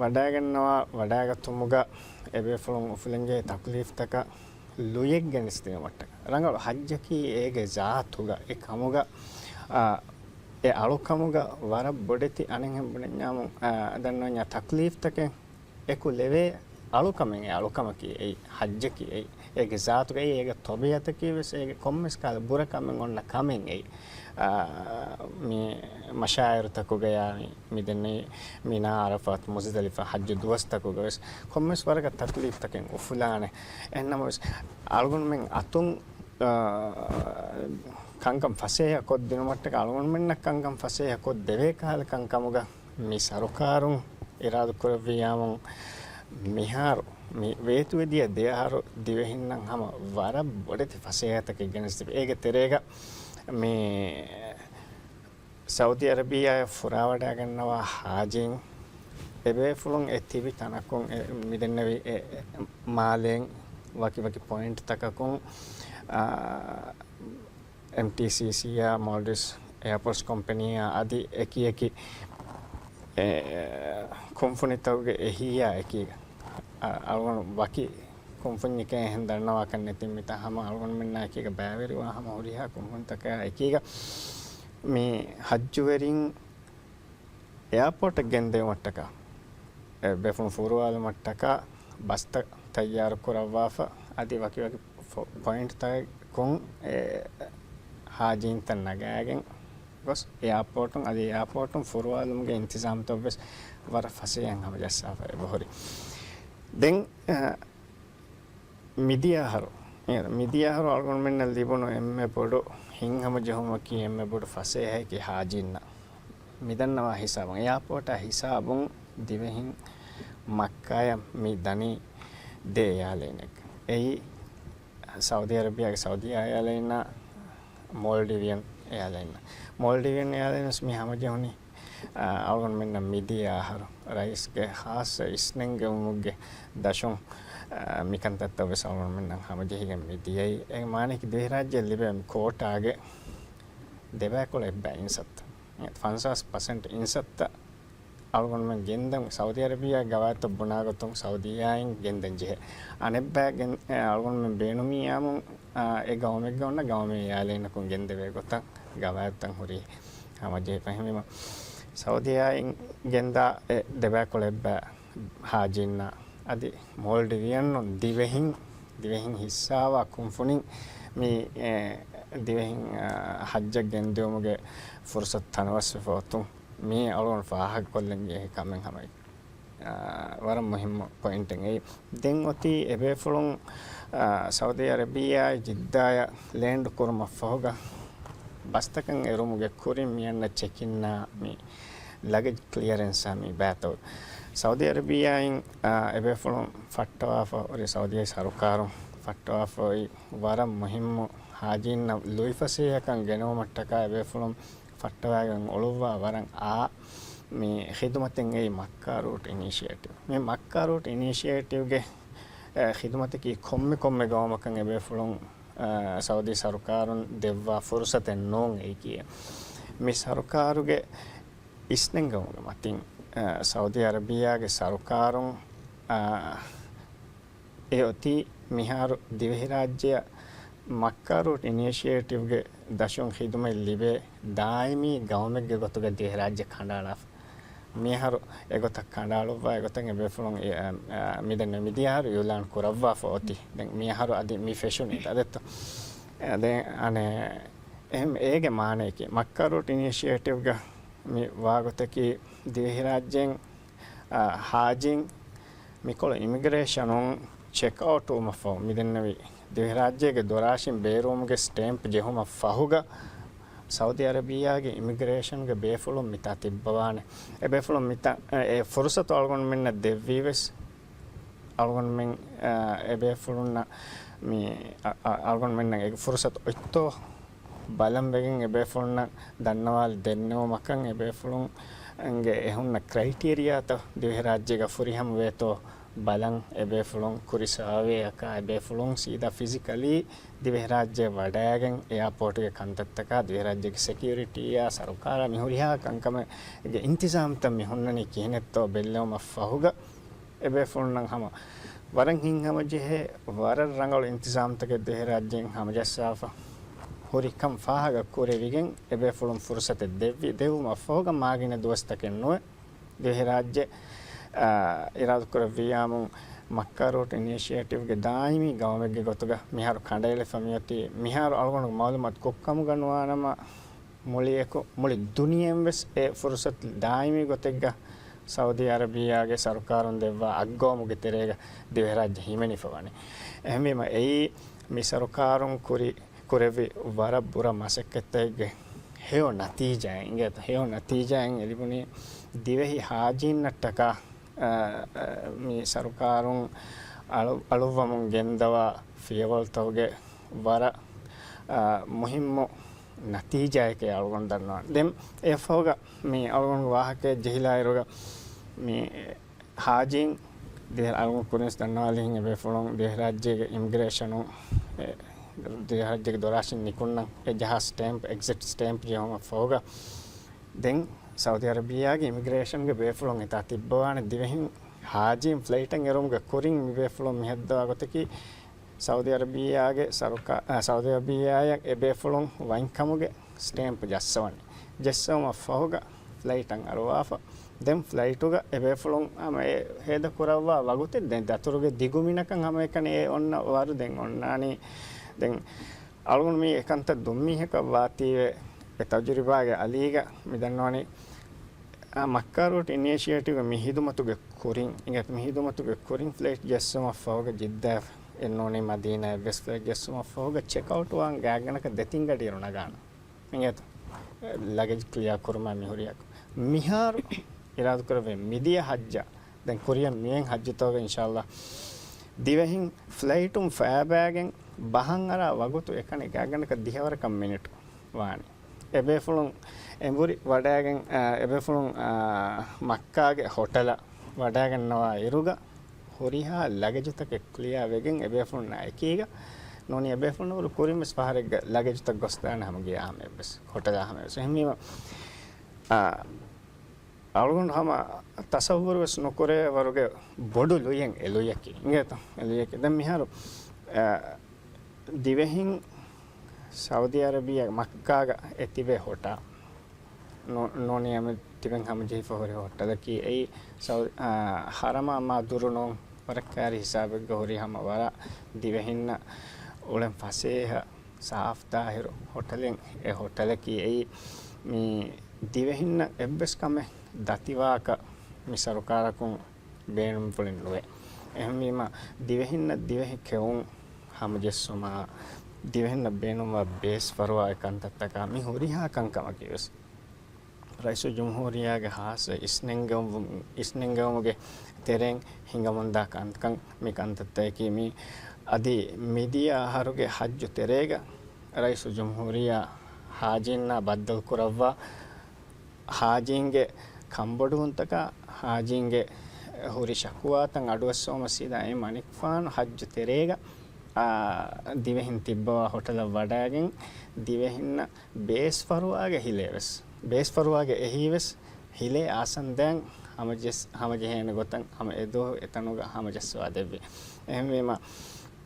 ވަޑައިގަންނަވާ ވަޑައިގަތުމުގަ އެބޭފުޅުން އުފުލަންޖެހޭ ތަކްލީފްތަކަށް ލުޔެއްގެނެސްދިނުމަށްޓަކާ. ރަނގަޅު ޙައްޖަކީ އޭގެ ޒާތުގަ އެކަމުގަ، އާ، އެ އަޅުކަމުގަ ވަރަށް ބޮޑެތި އަނެއްހެން ބުނެންޏާމު، އާ، ދަންނަވަންޏާ ތަކްލީފްތަކެއް އެކު ލެވޭ އަޅުކަމެއް، އެ އަޅުކަމަކީ އެއީ، ޙައްޖަކީ އެއީ، އޭގެ ޒާތުގައި އޭގެ ޠަބީޢަތަކީ ވެސް އޭގެ ކޮންމެސް ކަހަލަ ބުރަ ކަމެއް އޮންނަ ކަމެއް އެއީ. އާ، މި މަޝާޢިރުތަކުގަޔާ މި، މި ދެންނެވި މިނާ، ޢަރަފާތު، މުޒްދަލިފާ ޙައްޖު ދުވަސްތަކުގަ ވެސް ކޮންމެސް ވަރަކަށް ތަކްލީފްތަކެއް އުފުލާނެ. އެހެންނަމަވެސް އަޅުގަނޑުމެން އަތުން، އާ، ކަންކަން ފަސޭހަ ކޮށްދިނުމަށްޓަކާ، އަޅުގަނޑުމެންނަށް ކަންކަން ފަސޭހަ ކޮށްދެވޭ ކަހަލަ ކަންކަމުގަ މި ސަރުކާރުން އިރާދަކުރެއްވިއްޔާމު، މިހާރު މި ވޭތުވެދިޔަ ދެ އަހަރު ދިވެހިންނަށް ހަމަ ވަރަށް ބޮޑެތި ފަސޭހަތަކެއް ގެނެސްދެވި. އޭގެ ތެރޭގަ މި ސައުދީ އަރަބިއްޔާއަށް ފުރާވަޑައިގަންނަވާ ޙާޖީން އެބޭފުޅުން އެ ތިބި ތަނަކުން އެ މިދެންނެވި އެ މާލޭން ވަކި ވަކި ޕޮއިންޓްތަކަކުން، އާ، އެމްޓީސީސީއާ، މޯލްޑިވްސް އެއާޕޯޓްސް ކޮމްޕެނީއާ އަދި އެކި އެކި، އެ، ކުންފުނިތަކުގެ އެހީއާ އެކީގަ، އަ، އަޅުގަނޑު ވަކި ކުންފުންޏެކޭ އެހެން ދަންނަވާކަށް ނެތި މިތާ ހަމަ އަޅުގަނޑުމެންނާ އެކީގަ ބައިވެރިވާ ހަމަ ހުރިހާ ކުންފުނިތަކާ އެކީގަ މި ޙައްޖުވެރިން އެއާޕޯޓަށް ގެންދެވުމަށްޓަކާ، އެ ބޭފުޅުން ފޫރުވާލުމަށްޓަކާ ބަސްތައް ތައްޔާރު ކުރައްވާފަ، އަދި ވަކި ވަކި ފޮ-، ޕޮއިންޓްތަކުން އެ ޙާޖީންތައް ނަގާގެން ގޮސް، އެއާޕޯޓުން، އަދި އެއާޕޯޓުން ފުރުވާލުމުގެ އިންތިޒާމްތައް ވެސް ވަރަށް ފަސޭހައިން ހަމަޖައްސާފަ އެބަހުރި. ދެން، އަ، މިދިޔަ އަހަރު، އޭ، މިދިޔަ އަހަރު އަޅުގަނޑުމެންނަށް ލިބުނު އެންމެ ބޮޑު ހިތްހަމަޖެހުމަކީ، އެންމެ ބޮޑު ފަސޭހައަކީ ޙާޖީންނަށް މިދަންނަވާ ހިސާބުން، އެއާޕޯޓާ ހިސާބުން ދިވެހިން މައްކާޔަށް މި ދަނީ ދެ އެއާލައިނެއް. އެއީ، ސައުދީ އަރަބިއާގެ ސައުދީ އެއާލައިނާ، މޯލްޑިވިއަން އެއާލައިން. މޯލްޑިވިއަން އެއާލައިންސް މި ހަމަޖެހުނީ، އަ، އަޅުގަނޑުމެންނަށް މިދިޔަ އަހަރު ރައީސްގެ ޚާއްޞަ އިސްނެންގެވުމުގެ ދަށުން، އަ، މިކަންތައްތައް ވެސް އަޅުގަނޑުމެންނަށް ހަމަޖެހިގެން މިދިޔައީ. އޭގެ މާނައަކީ ދިވެހިރާއްޖެ ލިބޭ ކޯޓާގެ ދެބައިކުޅަ އެއްބައި އިންސައްތަ، ފަންސާސް ޕަސެންޓް އިންސައްތަ އަޅުގަނޑުމެން ގެންދަން، ސައުދީ އަރަބިއްޔާ ގަވާއިދުތައް ބުނާގޮތުން ސައުދީއާއިން ގެންދަން ޖެހޭ. އަނެއްބައި ގެން-، އެ، އަޅުގަނޑުމެން ބޭނުމީއާމު، އާ، އެ ގައުމެއްގަ އޮންނަ ގައުމީ އެއާލައިނަކުން ގެންދެވޭ ގޮތަށް ގަވާއިދުތައް ހުރީ ހަމަޖެހިފަ. އެހެންވީމަ، ސައުދީއާއިން ގެންދާ އެ ދެބައިކުޅަ އެއްބައި ހާޖީންނާ އަދި މޯލްޑިވިއަންނުން ދިވެހިން، ދިވެހިން ހިއްސާވާ ކުންފުނިން މި، އެ، ދިވެހިން، އާ، ހައްޖަށް ގެންދިއުމުގެ ފުރުސަތު ތަނަވަސްވެފަ އޮތުން. މީ އަޅުގަނޑު ފާހަގަކޮށްލަން ޖެހޭ ކަމެއް ހަމައެއް. އާ، ވަރަށް މުހިއްމު ޕޮއިންޓެއް އެއީ. ދެން އޮތީ އެބޭފުޅުން، އާ، ސައުދީ އަރަބިއްޔާއި ޖިއްދާއަށް ލޭންޑް ކުރުމަށް ފަހުގަ ބަސްތަކަށް އެރުމުގެ ކުރިން މި އަންނަ ޗެކިންއާ މި ލަގެޖް ކްލިއަރެންސްއާ މި ބައިތައް. ސައުދީ އަރަބިއްޔާއިން، އާ، އެބޭފުޅުން ފައްޓަވާފަ ހުރި، ސައުދީ ސަރުކާރުން ފައްޓަވާފަ އޮތް ވަރަށް މުހިއްމު ހާޖީންނަށް ލުއިފަސޭހަކަން ގެނެވުމަށްޓަކާ އެބޭފުޅުން ފައްޓަވައިގެން އުޅުއްވާ ވަރަށް އާ މި ޚިދުމަތެއް އެއީ މައްކާ ރޫޓް އިނިޝިއޭޓިވް. މި މައްކާ ރޫޓް އިނިޝިއޭޓިވްގެ، އެ، ޚިދުމަތަކީ ކޮންމެ ކޮންމެ ގައުމަކަށް އެބޭފުޅުން، އެ، ސައުދީ ސަރުކާރުން ދެއްވާ ފުރުސަތެއް ނޫން އެއީކީ. މި ސަރުކާރުގެ އިސްނެންގެވުމުގެ މަތިން، އެ، ސައުދީ އަރަބިއްޔާގެ ސަރުކާރުން، އެ، އެ އޮތީ މިހާރު ދިވެހިރާއްޖެއަށް މައްކާ ރޫޓް އިނިޝިއޭޓިވްގެ ދަށުން ޚިދުމަތް ލިބޭ ދާއިމީ ގައުމެއްގެ ގޮތުގަ ދިވެހިރާއްޖެ ކަނޑައަޅާފަ. މިހާރު އެގޮތަށް ކަނޑައަޅުއްވާ އެގޮތަށް އެބޭފުޅުން އެ، އަ، އަ، މިދެންނެވި މިދިޔަ އަހަރު އިއުލާން ކުރައްވާފަ އޮތީ. ދެން މިއަހަރު އަދި މި ފެށުނީ. އަދެއްތޯ؟ އެ، ދެން އަނެއް އެހެން އޭގެ މާނަޔަކީ މައްކާ ރޫޓް އިނިޝިއޭޓިވްގަ މި ވާގޮތަކީ ދިވެހިރާއްޖޭން އާ، ހާޖީން މިކޮޅު އިމިގްރޭޝަނުން ޗެކްއައުޓް ވުމަށްފަހު، މިދެންނެވި ދިވެހިރާއްޖޭގެ ދޮރާށިން ބޭރުވުމުގެ ސްޓޭމްޕް ޖެހުމަށް ފަހުގަ، ސައުދީ އަރަބިއްޔާގެ އިމިގްރޭޝަންގެ ބޭފުޅުން މިތާ ތިއްބަވާނެ. އެ ބޭފުޅުން މިތާ، އެ ފުރުސަތު އަޅުގަނޑުމެންނަށް ދެއްވީވެސް، އަޅުގަނޑުމެން، އާ، އެ ބޭފުޅުންނަށް މި، އަ، އަ، އަޅުގަނޑުމެންނަށް އެ ފުރުސަތު އޮތްތޯ ބަލަން ވެގެން އެ ބޭފުޅުންނަށް ދަންނަވާލި ދެންނެވުމަކަށް އެ ބޭފުޅުންގެ އެ ހުންނަ ކްރައިޓީރިއާތައް ދިވެހިރާއްޖޭގަ ފުރިހަމަ ވޭތޯ ބަލަން އެ ބޭފުޅުން ކުރި ސާވޭއަކާ އެ ބޭފުޅުން ސީދާ ފިޒިކަލީ ދިވެހިރާއްޖެ ވަޑައިގެން އެއާޕޯޓުގެ ކަންތައްތަކާ ދިވެހިރާއްޖޭގެ ސެކިއުރިޓީއާ ސަރުކާރާ މި ހުރިހާ ކަންކަމެއްގެ އިންތިޒާމްތައް މި ހުންނަނީ ކިހިނެއްތޯ ބެއްލެވުމަށް ފަހުގަ އެބޭފުޅުންނަށް ހަމަ ވަރަށް ހިތްހަމަޖެހޭ، ވަރަށް ރަނގަޅު އިންތިޒާމްތަކެއް ދިވެހިރާއްޖޭން ހަމަޖައްސާފަ ހުރިކަން ފާހަގަ ކުރެވިގެން، އެބޭފުޅުން ފުރުސަތެއް ދެއްވި، ދެއްވުމަށްފަހުގަ މާގިނަ ދުވަސްތަކެއް ނުވެ، ދިވެހިރާއްޖެ، އާ، އިރާދަކުރެއްވިއްޔާމު މައްކާ ރޫޓް އިނިޝިއޭޓިވްގެ ދާއިމީ ގައުމެއްގެ ގޮތުގަ މިހާރު ކަނޑައެޅިފަ މިއޮތީ. މިހާރު އަޅުގަނޑު މައުލޫމާތު ކޮށްކަމުގަ ނުވާނަމަ، މުޅިއެކު، މުޅި ދުނިޔެއިން ވެސް އެ ފުރުސަތު ދާއިމީ ގޮތެއްގަ ސައުދީ އަރަބިއްޔާގެ ސަރުކާރުން ދެއްވާ އަށްގައުމުގެ ތެރޭގަ ދިވެހިރާއްޖެ ހިމެނިފަ ވަނީ. އެހެންވީމަ، އެއީ މި ސަރުކާރުން ކުރި، ކުރެއްވި ވަރަށް ބުރަ މަސައްކަތްތަކެއްގެ ހެޔޮ ނަތީޖާއެއް އިނގޭތަ؟ ހެޔޮ ނަތީޖާއެއް އެ ލިބުނީ ދިވެހި ހާޖީންނަށްޓަކާ، އަ، އަ، މި ސަރުކާރުން އަޅު-، އަޅުއްވަމުން ގެންދަވާ ފިޔަވަޅުތަކުގެ ވަރަށް، އާ، މުހިއްމު ނަތީޖާއެކޭ އަޅުގަނޑު ދަންނަވަން. ދެން އެއަށްފަހުގަ މި އަޅުގަނޑުގެ ވާހަކައެއް ޖެހިލާއިރުގަ، މި ހާޖީން ދިވެ-، އަޅުގަނޑު ކުރިންސް ދަންނަވާލިހިން އެބޭފުޅުން ދިވެހިރާއްޖޭގެ އިމިގްރޭޝަނުން، އެ، ދިވެހިރާއްޖޭގެ ދޮރާށިން ނިކުންނަން އެ ޖަހާ ސްޓޭމްޕް، އެގްޒިޓް ސްޓޭމްޕް ޖެހުމަށް ފަހުގަ، ދެން ސައުދީ އަރަބިއްޔާގެ އިމިގްރޭޝަންގެ ބޭފުޅުން އެތާ ތިއްބަވާނެ. ދިވެހިން ހާޖީން ފްލައިޓަށް އެރުމުގެ ކުރިން މި ބޭފުޅުން މިހައްދަވާ ގޮތަކީ، ސައުދީ އަރަބިއްޔާގެ ސަރުކާ-، އަ، ސައުދީ އަރަބިއްޔާއަށް އެ ބޭފުޅުން ވަންކަމުގެ ސްޓޭމްޕް ޖައްސަވަނީ. ޖެއްސެވުމަށް ފަހުގަ ފްލައިޓަށް އަރުވާފަ. ދެން ފްލައިޓުގަ އެ ބޭފުޅުން ހަމަ އެ ހޭދަ ކުރައްވާ ވަގުތެއް ދެން ދަތުރުގެ ދިގު މިނަކަށް ހަމައެކަނި އެ އޮންނަ ވަރު ދެން އޮންނާނީ. ދެން އަޅުގަނޑު މީ އެކަންތައް ދުންމީހަކަށް ވާތީވެ އެ ތަޖުރިބާގެ އަލީގަ މި ދަންނަވަނީ، އާ، މައްކާ ރޫޓް އިނިޝިއޭޓިވްގެ މި ހިދުމަތުގެ ކުރިން، އިނގޭތަ، މި ހިދުމަތުގެ ކުރިން ފްލައިޓް ޖެއްސުމަށް ފަހުގަ ޖިއްދާ އެއްނޫނީ މަދީނާ އެއްވެސް ފްލައިޓް ޖެއްސުމަށް ފަހުގަ ޗެކްއައުޓް ވާން ގާތްގަނޑަކަށް ދެތިން ގަޑިއިރު ނަގާނަ. އިނގޭތަ، ލަގެޖް ކްލިއާ ކުރުމާ މި ހުރިހާ. މިހާރު އިރާދަކުރެއްވި މިދިޔަ ހައްޖަށް، ދެން ކުރިއަށް މިއޮތް ހައްޖުތަކުގަ އިންޝާﷲ ދިވެހިން ފްލައިޓުން ފައިބައިގެން ބަހަށް އަރާ ވަގުތު އެކަނި ގާތްގަނޑަކަށް ދިހަވަރަކަށް މިނިޓު ވާނެ. އެބޭފުޅުން އެނބުރި ވަޑައިގެން، އާ، އެބޭފުޅުން، އާ، މައްކާގެ ހޮޓަލަށް ވަޑައިގަންނަވާ އިރުގަ ހުރިހާ ލަގެޖުތަކެއް ކްލިއާ ވެގެން އެބޭފުޅުންނާ އެކީގަ ނޫނީ އެބޭފުޅުން ކުރިން ވެސް ފަހަރެއްގަ ލަގެޖުތައް ގޮސްދާނެ ހަމަ ގެޔާ ހަމަޔަށް ވެސް، ހޮޓަލާ ހަމަޔަށް ވެސް. އެހެންވީމަ، އާ، އަޅުގަނޑު ހަމަ ތަސައްވުރު ވެސް ނުކުރޭ ވަރުގެ ބޮޑު ލުޔެއް އެ ލުޔަކީ. އިނގޭތަ؟ އެ ލުޔަކީ. ދެން މިހާރު، އާ، ދިވެހިން ސައުދީ އަރަބިއްޔާ މައްކާގަ އެ ތިބޭ ހޮޓާ. ނޫ-، ނޫނީ އަމި ތިބެން ހަމަޖެހިފަ ހުރި ހޮޓަލަކީ އެއީ ސައު-، އާ، ހަރަމާ މާ ދުރު ނޫން، ވަރަށް ކައިރި ހިސާބެއްގަ ހުރި ހަމަ ވަރަށް ދިވެހިންނަށް އުޅެން ފަސޭހަ ސާފް ދާހިރު ހޮޓަލެއް. އެ ހޮޓަލަކީ އެއީ މި ދިވެހިންނަށް އެއްވެސް ކަމެއް ދަތިވާކަށް މި ސަރުކާރަކުން ބޭނުންފުޅެއް ނުވޭ. އެހެންވީމަ، ދިވެހިންނަށް ދިވެހި ކެއުން ހަމަޖެއްސުމާ، ދިވެހިންނަށް ބޭނުންވާ ބޭސް ފަރުވާ ކަންތައްތަކާ މި ހުރިހާ ކަންކަމަކީ ވެސް ރައީސުލްޖުމްހޫރިއްޔާގެ ޚާއްޞަ އިސްނެންގެވުމު-، އިސްނެންގެވުމުގެ ތެރެއިން ހިނގަމުންދާ ކަންކަން. މި ކަންތައްތަކަކީ މި އަދި މިދިޔަ އަހަރުގެ ޙައްޖު ތެރޭގަ ރައީސުލްޖުމްހޫރިއްޔާ ޙާޖީންނާ ބައްދަލުކުރައްވާ، ޙާޖީންގެ ކަންބޮޑުވުންތަކާ، ޙާޖީންގެ ހުރި ޝަކުވާތައް އަޑުއައްސަވުމަށް ސީދާ އެ މަނިކުފާނު ޙައްޖު ތެރޭގަ، އާ، ދިވެހިން ތިއްބަވާ ހޮޓަލަށް ވަޑައިގެން ދިވެހިންނަށް ބޭސް ފަރުވާގެ ހިލޭ ވެސް، ބޭސް ފަރުވާގެ އެހީ ވެސް ހިލޭ އާސަންދައިން ހަމަޖެސް-، ހަމަޖެހޭނެ ގޮތަށް ހަމަ އެ ދުވަހު އެތަނުގަ ހަމަޖައްސަވާ ދެއްވި. އެހެންވީމަ،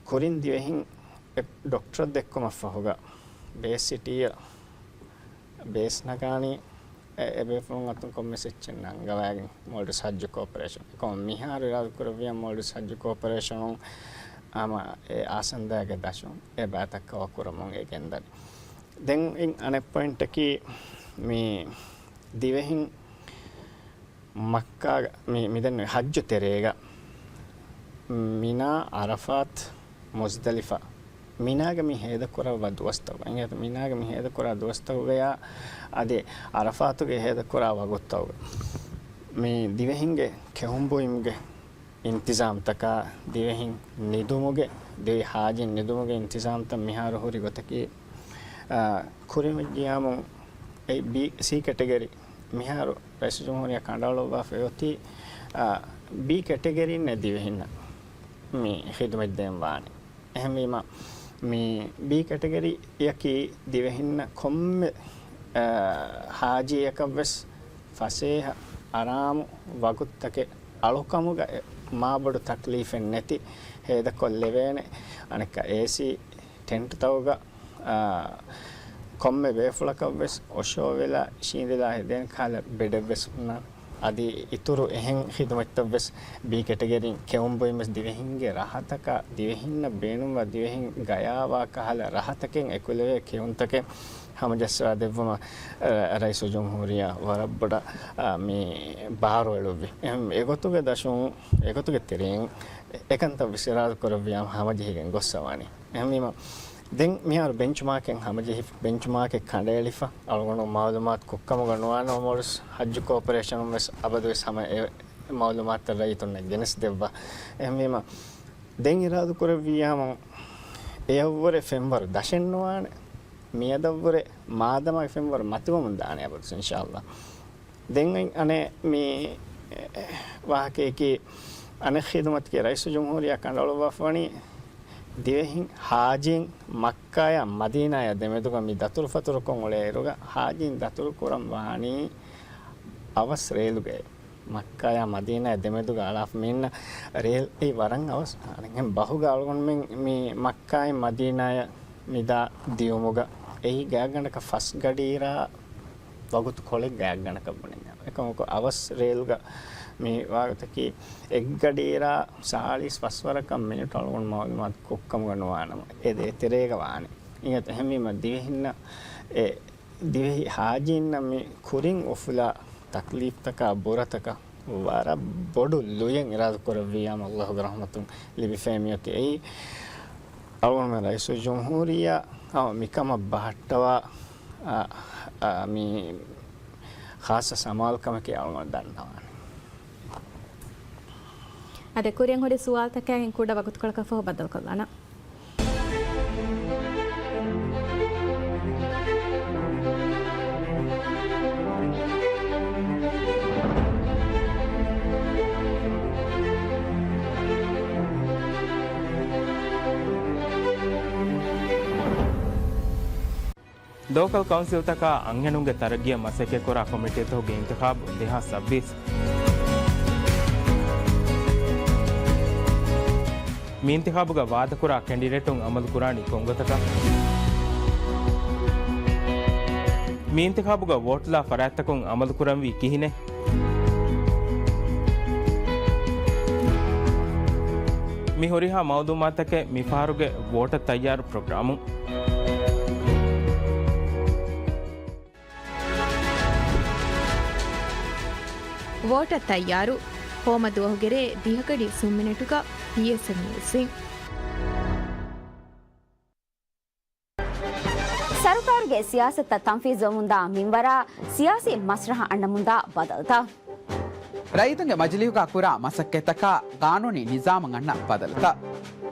ކުރިން ދިވެހިން އެ ޑޮކްޓަރަށް ދެއްކުމަށްފަހުގަ ބޭސް ސިޓީއަށް ބޭސް ނަގާނީ އެ، އެބޭފުޅުން އަތުން ކޮންމެސް އެއްޗެއް ނަންގަވައިގެން މޯލްޑިވްސް ޙައްޖު ކޯޕަރޭޝަން. އެކަމަ މިހާރު އިރާދަކުރެއްވިޔާ މޯލްޑިވްސް ޙައްޖު ކޯޕަރޭޝަނުން ހަމަ އެ އާސަންދާގެ ދަށުން އެ ބައިތައް ކަވަރ ކުރަމުން އެ ގެންދަނީ. ދެން އިން އަނެއް ޕޮއިންޓަކީ މި ދިވެހިން މައްކާގަ މި، މިދެން ޙައްޖު ތެރޭގަ މިނާ، ޢަރަފާތް، މުޒްދަލިފާ، މިނާގަ މި ހޭދަކުރައްވާ ދުވަސްތަކުގަ، އިނގޭތަ، މިނާގަ މި ހޭދަކުރާ ދުވަސްތަކުގަޔާ އަދި ޢަރަފާތުގެ ހޭދަކުރާ ވަގުތުތަކުގަ މި ދިވެހިންގެ ކެއުން ބުއިމުގެ އިންތިޒާމްތަކާ، ދިވެހިން ނިދުމުގެ، ދިވެހި ޙާޖީން ނިދުމުގެ އިންތިޒާމްތައް މިހާރު ހުރި ގޮތަކީ، އާ، ކުރިމައްޖިޔާމު އެ ބީ، ސީ ކެޓަގަރީ މިހާރު ރައީސުލްޖުމްހޫރިއްޔާ ކަނޑައަޅުއްވާފައި އޮތީ، އާ، ބީ ކެޓަގަރީންނޭ ދިވެހިންނަށް މި ޚިދުމަތް ދޭން ވާނެ. އެހެންވީމަ، މި ބީ ކެޓަގަރީއަކީ ދިވެހިންނަށް ކޮންމެ، އާ، ޙާޖީއަކަށްވެސް ފަސޭހަ އަރާމު ވަގުތުތަކެއް އަޅުކަމުގަ އެ މާބޮޑު ތަކްލީފެއް ނެތި ހޭދަކޮށްލެވޭނެ. އަނެއްކާ އޭސީ ޓެންޓްތަކުގަ އާ، ކޮންމެ ބޭފުޅަކަށްވެސް އޮށޯވެލާ އިށީނދެލާ ހެދޭނެ ކަހަލަ ބެޑެއްވެސް ހުންނާނެ. އަދި އިތުރު އެހެން ޚިދުމަތްތައްވެސް ބީ ކެޓަގަރީން ކެއުން ބުއިމުވެސް ދިވެހިންގެ ރަހަތަކަށް، ދިވެހިންނަށް ބޭނުންވާ ދިވެހިން ގަޔާވާ ކަހަލަ ރަހަތަކެއް އެކުލެވޭ ކެއުންތަކެއް ހަމަޖައްސަވާ ދެއްވުމަށް، އަ، ރައީސުލްޖުމްހޫރިއްޔާ ވަރަށް ބޮޑަށް، އަ، މި ބާރު އެޅުއްވި. އެހެން އެގޮތުގެ ދަށުން، އެގޮތުގެ ތެރެއިން އެކަންތައް ވެސް އިރާދަކުރެއްވިޔާމު ހަމަޖެހިގެން ގޮއްސަވާނީ. އެހެންވީމަ، ދެން މިހާރު ބެންޗްމާކެއް ހަމަޖެހި، ބެންޗްމާކެއް ކަނޑައެޅިފަ، އަޅުގަނޑު މައުލޫމާތު ކޮށްކަމުގަ ނުވާނަމަ މޯލްޑިވްސް ޙައްޖު ކޯޕަރޭޝަނުން ވެސް އަބަދުވެސް ހަމަ އެ މައުލޫމާތުތައް ރައްޔިތުންނަށް ގެނެސްދެއްވާ. އެހެންވީމަ، ދެން އިރާދަކުރެއްވިއްޔާމު، އެއަށްވުރެ ފެންވަރު ދަށެއް ނުވާނެ. މިއަދަށްވުރެ މާދަމާގެ ފެންވަރު މަތިވަމުން ދާނެ އަބަދުސް، އިންޝާﷲ. ދެން އަނެއް މި ވާހަކަޔަކީ، އަނެއް ޚިދުމަތަކީ ރައީސުލްޖުމްހޫރިއްޔާ ކަނޑައަޅުއްވާފަވަނީ ދިވެހިން ޙާޖީން މައްކާޔާ މަދީނާޔާ ދެމެދުގަ މި ދަތުރުފަތުރުކޮށް އުޅޭއިރުގަ ޙާޖީން ދަތުރުކުރަން ވާނީ އަވަސް ރޭލުގައި. މައްކާޔާ މަދީނާޔާ ދެމެދުގަ އަޅާފަ މިއިންނަ ރޭލް އެއީ ވަރަށް އަވަސް. އަނެއްހެން ބަހުގަ އަޅުގަނޑުމެން މި މައްކާއިން މަދީނާޔަށް މިދާ ދިޔުމުގަ އެއީ ގާތްގަނޑަކަށް ފަސް ގަޑިއިރާ ވަގުތު ކޮޅެއް ގާތްގަނޑަކަށް ބުނެންޏާ. އެކަމަކު އަވަސް ރޭލްގަ މި ވާގޮތަކީ އެއްގަޑިއިރާ ސާޅީސް ފަސްވަރަކަށް މިނިޓު އަޅުގަނޑު މައުލޫމާތު ކޮށްކަމުގަ ނުވާނަމަ އެ ދޭތެރޭގަ ވާނެ. އިނގޭތަ؟ އެހެންވީމަ ދިވެހިންނަށް އެ ދިވެހި ޙާޖީންނަށް މި ކުރިން އުފުލާ ތަކްލީފްތަކާ ބުރަތަކަށް ވަރަށް ބޮޑު ލުޔެއް އިރާދަކުރެއްވިއްޔާމު ﷲގެ ރަޙްމަތުން ލިބިފައި މިއޮތީ. އެއީ އަޅުގަނޑުމެން ރައީސުލްޖުމްހޫރިއްޔާ ހަމަ މިކަމަށް ބަހައްޓަވާ، އަ، އަ، މި ޚާއްޞަ ސަމާލުކަމަކީ އަޅުގަނޑު ދަންނަވާނެ. އަދި ކުރިން ހުރި ސުވާލުތަކާއިން ކުޑަ ވަގުތުކޮޅަކަށްފަހު ބައްދަލުކޮށްލާނަން. ލޯކަލް ކައުންސިލްތަކާ އަންހެނުންގެ ތަރައްގީއަށް މަސައްކަތްކުރާ ކޮމިޓީތަކުގެ އިންތިޚާބު ދެހާސް ސައްބީސް. މި އިންތިޚާބުގަ ވާދަކުރާ ކެންޑިޑޭޓުން އަމަލުކުރާނީ ކޮންގޮތަކަށް؟ މި އިންތިޚާބުގަ ވޯޓްލާ ފަރާތްތަކުން އަމަލުކުރަންވީ ކިހިނެއް؟ މި ހުރިހާ މައުލޫމާތަކެއް މިފަހަރުގެ ވޯޓަށް ތައްޔާރު ޕްރޮގްރާމުން. ވޯޓަށް ތައްޔާރު. ހޯމަ ދުވަހުގެ ރޭ ދިހަ ގަޑި ސުން މިނެޓުގަ ޓީއެސްއެމް ނިއުސްއިން. ސަރުކާރުގެ ސިޔާސަތުތައް ތަންފީޒުވަމުންދާ މިންވަރާ، ސިޔާސީ މަސްރަހަ އަންނަމުންދާ ބަދަލުތައް. ރައްޔިތުންގެ މަޖިލީހުގަ ކުރާ މަސައްކަތްތަކާ ގާނޫނީ ނިޒާމަށް އަންނަ ބަދަލުތައް.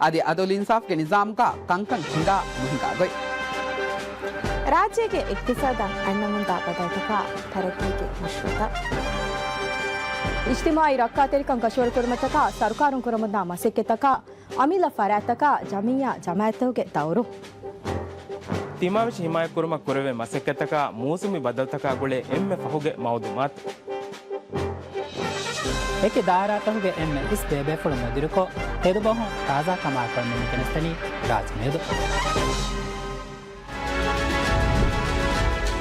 އަދި އަދުލުއިންސާފުގެ ނިޒާމުގަ ކަންކަން ހިނގާ ނުހިނގާ ގޮތް. ރާއްޖޭގެ އިޤްތިޞާދަށް އަންނަމުންދާ ބަދަލުތަކާ ތަރައްގީގެ މަޝްރޫޢުތައް. އިޖްތިމާޢީ ރައްކާތެރިކަން ކަށަވަރުކުރުމަށްޓަކާ ސަރުކާރުން ކުރަމުންދާ މަސައްކަތްތަކާ، އަމިއްލަ ފަރާތްތަކާ ޖަމިއްޔާ ޖަމާއަތްތަކުގެ ދައުރު. ތިމާވެށި ހިމާޔަތްކުރުމަށް ކުރެވޭ މަސައްކަތްތަކާ މޫސުމީ ބަދަލުތަކާ ގުޅޭ އެންމެ ފަހުގެ މައުލޫމާތު. އެކި ދާއިރާތަކުގެ އެންމެ އިސް ބޭބޭފުޅުން ނުދިރުކޮށް، ތެދުބަހުން ތާޒާކަމާ ކޮންމެ ގެނެސްދަނީ ރާއްޖެ މިއަދު.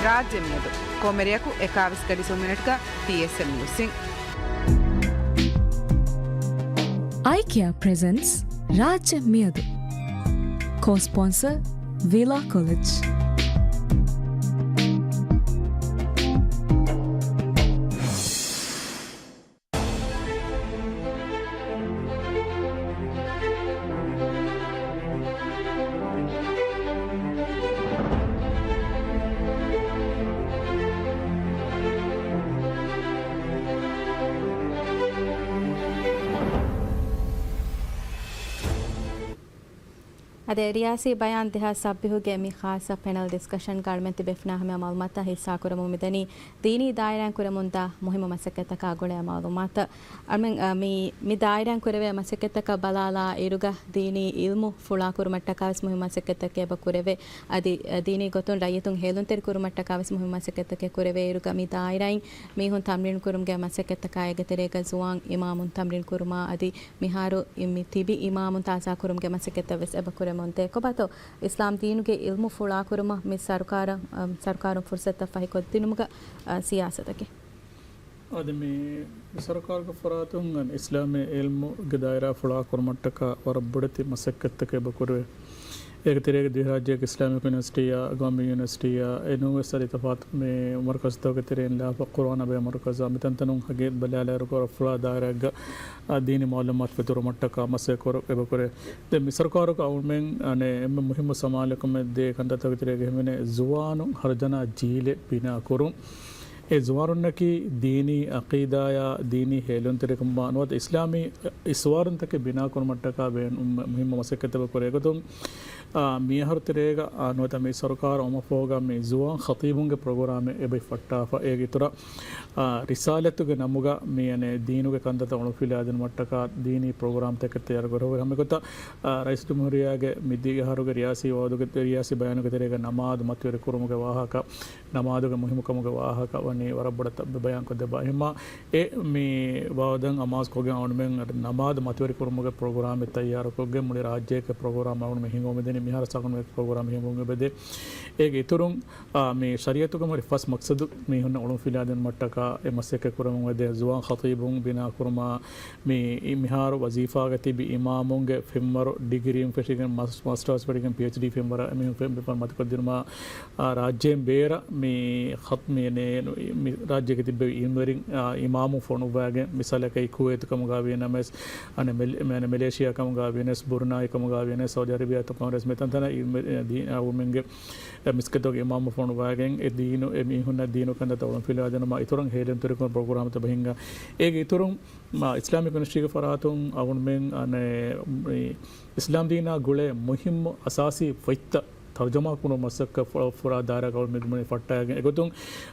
ރާއްޖެ މިއަދު. ކޮންމެ ރެޔަކު އެކާވީސް ގަޑި ސުން މިނެޓްގަ ޓީއެސްއެމް ނިއުސްއިން. އައިކެއާ ޕްރެޒެންޓްސް ރާއްޖެ މިއަދު. ކޯ ސްޕޮންސަރ ވީލާ ކޮލެޖް. އަދި ރިޔާސީ ބަޔާން ދެހާސް ސައްބީހުގެ މި ޚާއްޞަ ޕެނަލް ޑިސްކަޝަންގަ އަޅުމެން ތިބޭފުޅުންނާ ހަމަޔަށް މައުލޫމާތުތައް ހިއްސާކުރަމުން މިދަނީ ދީނީ ދާއިރާއިން ކުރަމުންދާ މުހިއްމު މަސައްކަތްތަކާ ގުޅޭ މައުލޫމާތު. އަޅުމެން، އަ، މި، މި ދާއިރާއިން ކުރެވޭ މަސައްކަތްތަކަށް ބަލާލާ އިރުގަ ދީނީ އިލްމު ފުޅާކުރުމަށްޓަކާވެސް މުހިއްމު މަސައްކަތްތަކެއް އެބަ ކުރެވޭ. އަދި، އަ، ދީނީ ގޮތުން ރައްޔިތުން ހޭލުންތެރިކުރުމަށްޓަކާވެސް މުހިއްމު މަސައްކަތްތަކެއް ކުރެވޭ އިރުގަ މި ދާއިރާއިން މީހުން ތަމްރީނު ކުރުމުގެ މަސައްކަތްތަކާ އޭގެ ތެރޭގަ ޒުވާން އިމާމުން ތަމްރީނު ކުރުމާ އަދި މިހާރު މި ތިބި އިމާމުން ތާޒާކުރުމުގެ މަސައްކަތްތައް ވެސް އެބަ ކުރަމުންދޭ. ކޮބާތޯ އިސްލާމް ދީނުގެ އިލްމު ފުޅާކުރުމަށް މި ސަރުކާރަށް، އަ، ސަރުކާރުން ފުރުސަތުތައް ފަހިކޮށްދިނުމުގަ، އަ، ސިޔާސަތަކީ؟ އަދި މި، މި ސަރުކާރުގެ ފަރާތުން އިސްލާމީ އިލްމުގެ ދާއިރާ ފުޅާކުރުމަށްޓަކާ ވަރަށް ބޮޑެތި މަސައްކަތްތަކެއް އެބަ ކުރެވޭ. އޭގެ ތެރޭގަ ދިވެހިރާއްޖޭގެ އިސްލާމިކް ޔުނިވަރސިޓީއާ، ގައުމީ ޔުނިވަރސިޓީއާ، އެ ނޫންވެސް އަދި ތަފާތު މި މަރުކަޒުތަކުގެ ތެރެއިން ލާފަ ޤުރުއާނާ ބެހޭ މަރުކަޒާ، މިތަންތަނުން ހަގީ ބަލާލާއިރު ވަރަށް ފުޅާ ދާއިރާއެއްގަ، އާ، ދީނީ މައުލޫމާތު ފެތުރުމަށްޓަކާ މަސައްކަތް ކުރު-، އެބަ ކުރޭ. ދެން މި ސަރުކާރުގެ އަޅުމެން، އަނެއް، އެންމެ މުހިއްމު ސަމާލުކަމެއް ދޭ ކަންތައްތަކުގެ ތެރޭގަ ހިމެނޭ ޒުވާނުން ހަރުދަނާ ޖީލެއް ބިނާ ކުރުން. އެ ޒުވާނުންނަކީ ދީނީ އަޤީދާއާ، ދީނީ ހޭލުންތެރިކަމާ ނުވަތަ އިސްލާމީ އިސްވާރުންތަކެއް ބިނާކުރުމަށްޓަކާ ބޭނުން މު-، މުހިއްމު މަސައްކަތެއް ކުރޭ ގޮތުން، އާ، މިއަހަރު ތެރޭގަ، އާ، ނުވަތަ މި ސަރުކާރު އައުމަށްފަހުގަ މި ޒުވާން ޚަތީބުންގެ ޕްރޮގްރާމެއް އެބައި ފައްޓާފަ. އޭގެ އިތުރަށް، އާ، ރިސާލަތުގެ ނަމުގަ މި އަނެއް ދީނުގެ ކަންތައްތައް އޮޅުންފިލާދިނުމަށްޓަކާ ދީނީ ޕްރޮގްރާމްތަކެއް ތައްޔާރު ކުރެވޭ. ހަމައެގޮތަށް، އާ، ރައީސް ޖުމްހޫރިއްޔާގެ މިދިޔަ އަހަރުގެ ރިޔާސީ ވައުދުގެ، ރިޔާސީ ބަޔާނުގެ ތެރޭގަ ނަމާދު މަތިވެރި ކުރުމުގެ ވާހަކަ، ނަމާދުގެ މުހިއްމުކަމުގެ ވާހަކަ ވަނީ ވަރަށް ބޮޑަށް ބަ-، ބަޔާންކޮށްދެއްވާ. އެހެންމާ އެ މި ވައުދަށް އަމާޒުކޮށްގެން އަޅުމެން ނަމާދު މަތިވެރިކުރުމުގެ ޕްރޮގްރާމެއް ތައްޔާރުކޮށްގެން މުޅި ރާއްޖެއެކޭ ޕްރޮގްރާމް އަޅުމެން ހިނގަމުން މިދަނީ މިހާރު ސަގުން ޕްރޮގްރާމް ހިނގަމުން އެބަދޭ. އޭގެ އިތުރުން، އާ، މި ޝަރީއަތުގެ މުޅި ފަސް މަޤްޞަދު މީހުންނަށް އޮޅުންފިލާދިނުމަށްޓަކާ އެ މަސައްކަތް ކުރަމުން އެދޭ. ޒުވާން ޚަތީބުން ބިނާކުރުމާ، މި މިހާރު ވަޒީފާގަ ތިބި އިމާމުންގެ ފެންވަރު ޑިގްރީން ފެށިގެން މަސް-، މާސްޓާސް ފެށިގެން ޕީއެޗްޑީ ފެންވަރަށް އެމީހުން ފެން-، ފެން މަތިކޮށްދިނުމާ، އާ، ރާއްޖޭން ބޭރަށް މި ޚަތް-، މި ނޭ-، މި ރާއްޖޭގެ ތިއްބެވި އިލްމުވެރިން، އާ، އިމާމުން ފޮނުއްވާގެން މިސާލަކަށް ކުވޭތު ކަމުގަ ވީނަމަވެސް، އަނެއް މެލޭ-، މެ-، މެލޭޝިޔާ ކަމުގަ ވީނަސް، ބުރުނާއި ކަމުގަ ވީނަސް، ސައުދީ އަރަބިޔާ ތަކުންވެސް މިތަންތަނަށް އިލްމު-، އެ، ދީ-، އާ، އުޅުމެންގެ އެ މިސްކިތުގެ އިމާމު ފޮނުވާގެން އެ ދީނު އެ މީހުންނަށް ދީނު ކަންތައްތައް އޮޅުންފިލާދިނުމަށް އިތުރަށް ހޭލުންތެރިކުރުމުގެ ޕްރޮގްރާމްތައް ބަހިންގަ. އޭގެ އިތުރުން، މާ، އިސްލާމިކް ޔުނިވަރސިޓީގެ ފަރާތުން އަޅުމެން އަނެއް، މި އިސްލާމް ދީނާ ގުޅޭ މުހިއްމު އަސާސީ ފޮތްތައް ތަރުޖަމާ ކުރުމުގެ މަސައްކަތް ފު-، ފުރާ ދާއިރާގަ އަޅުމެން މިދިމުން ފައްޓާގެން. އެގޮތުން،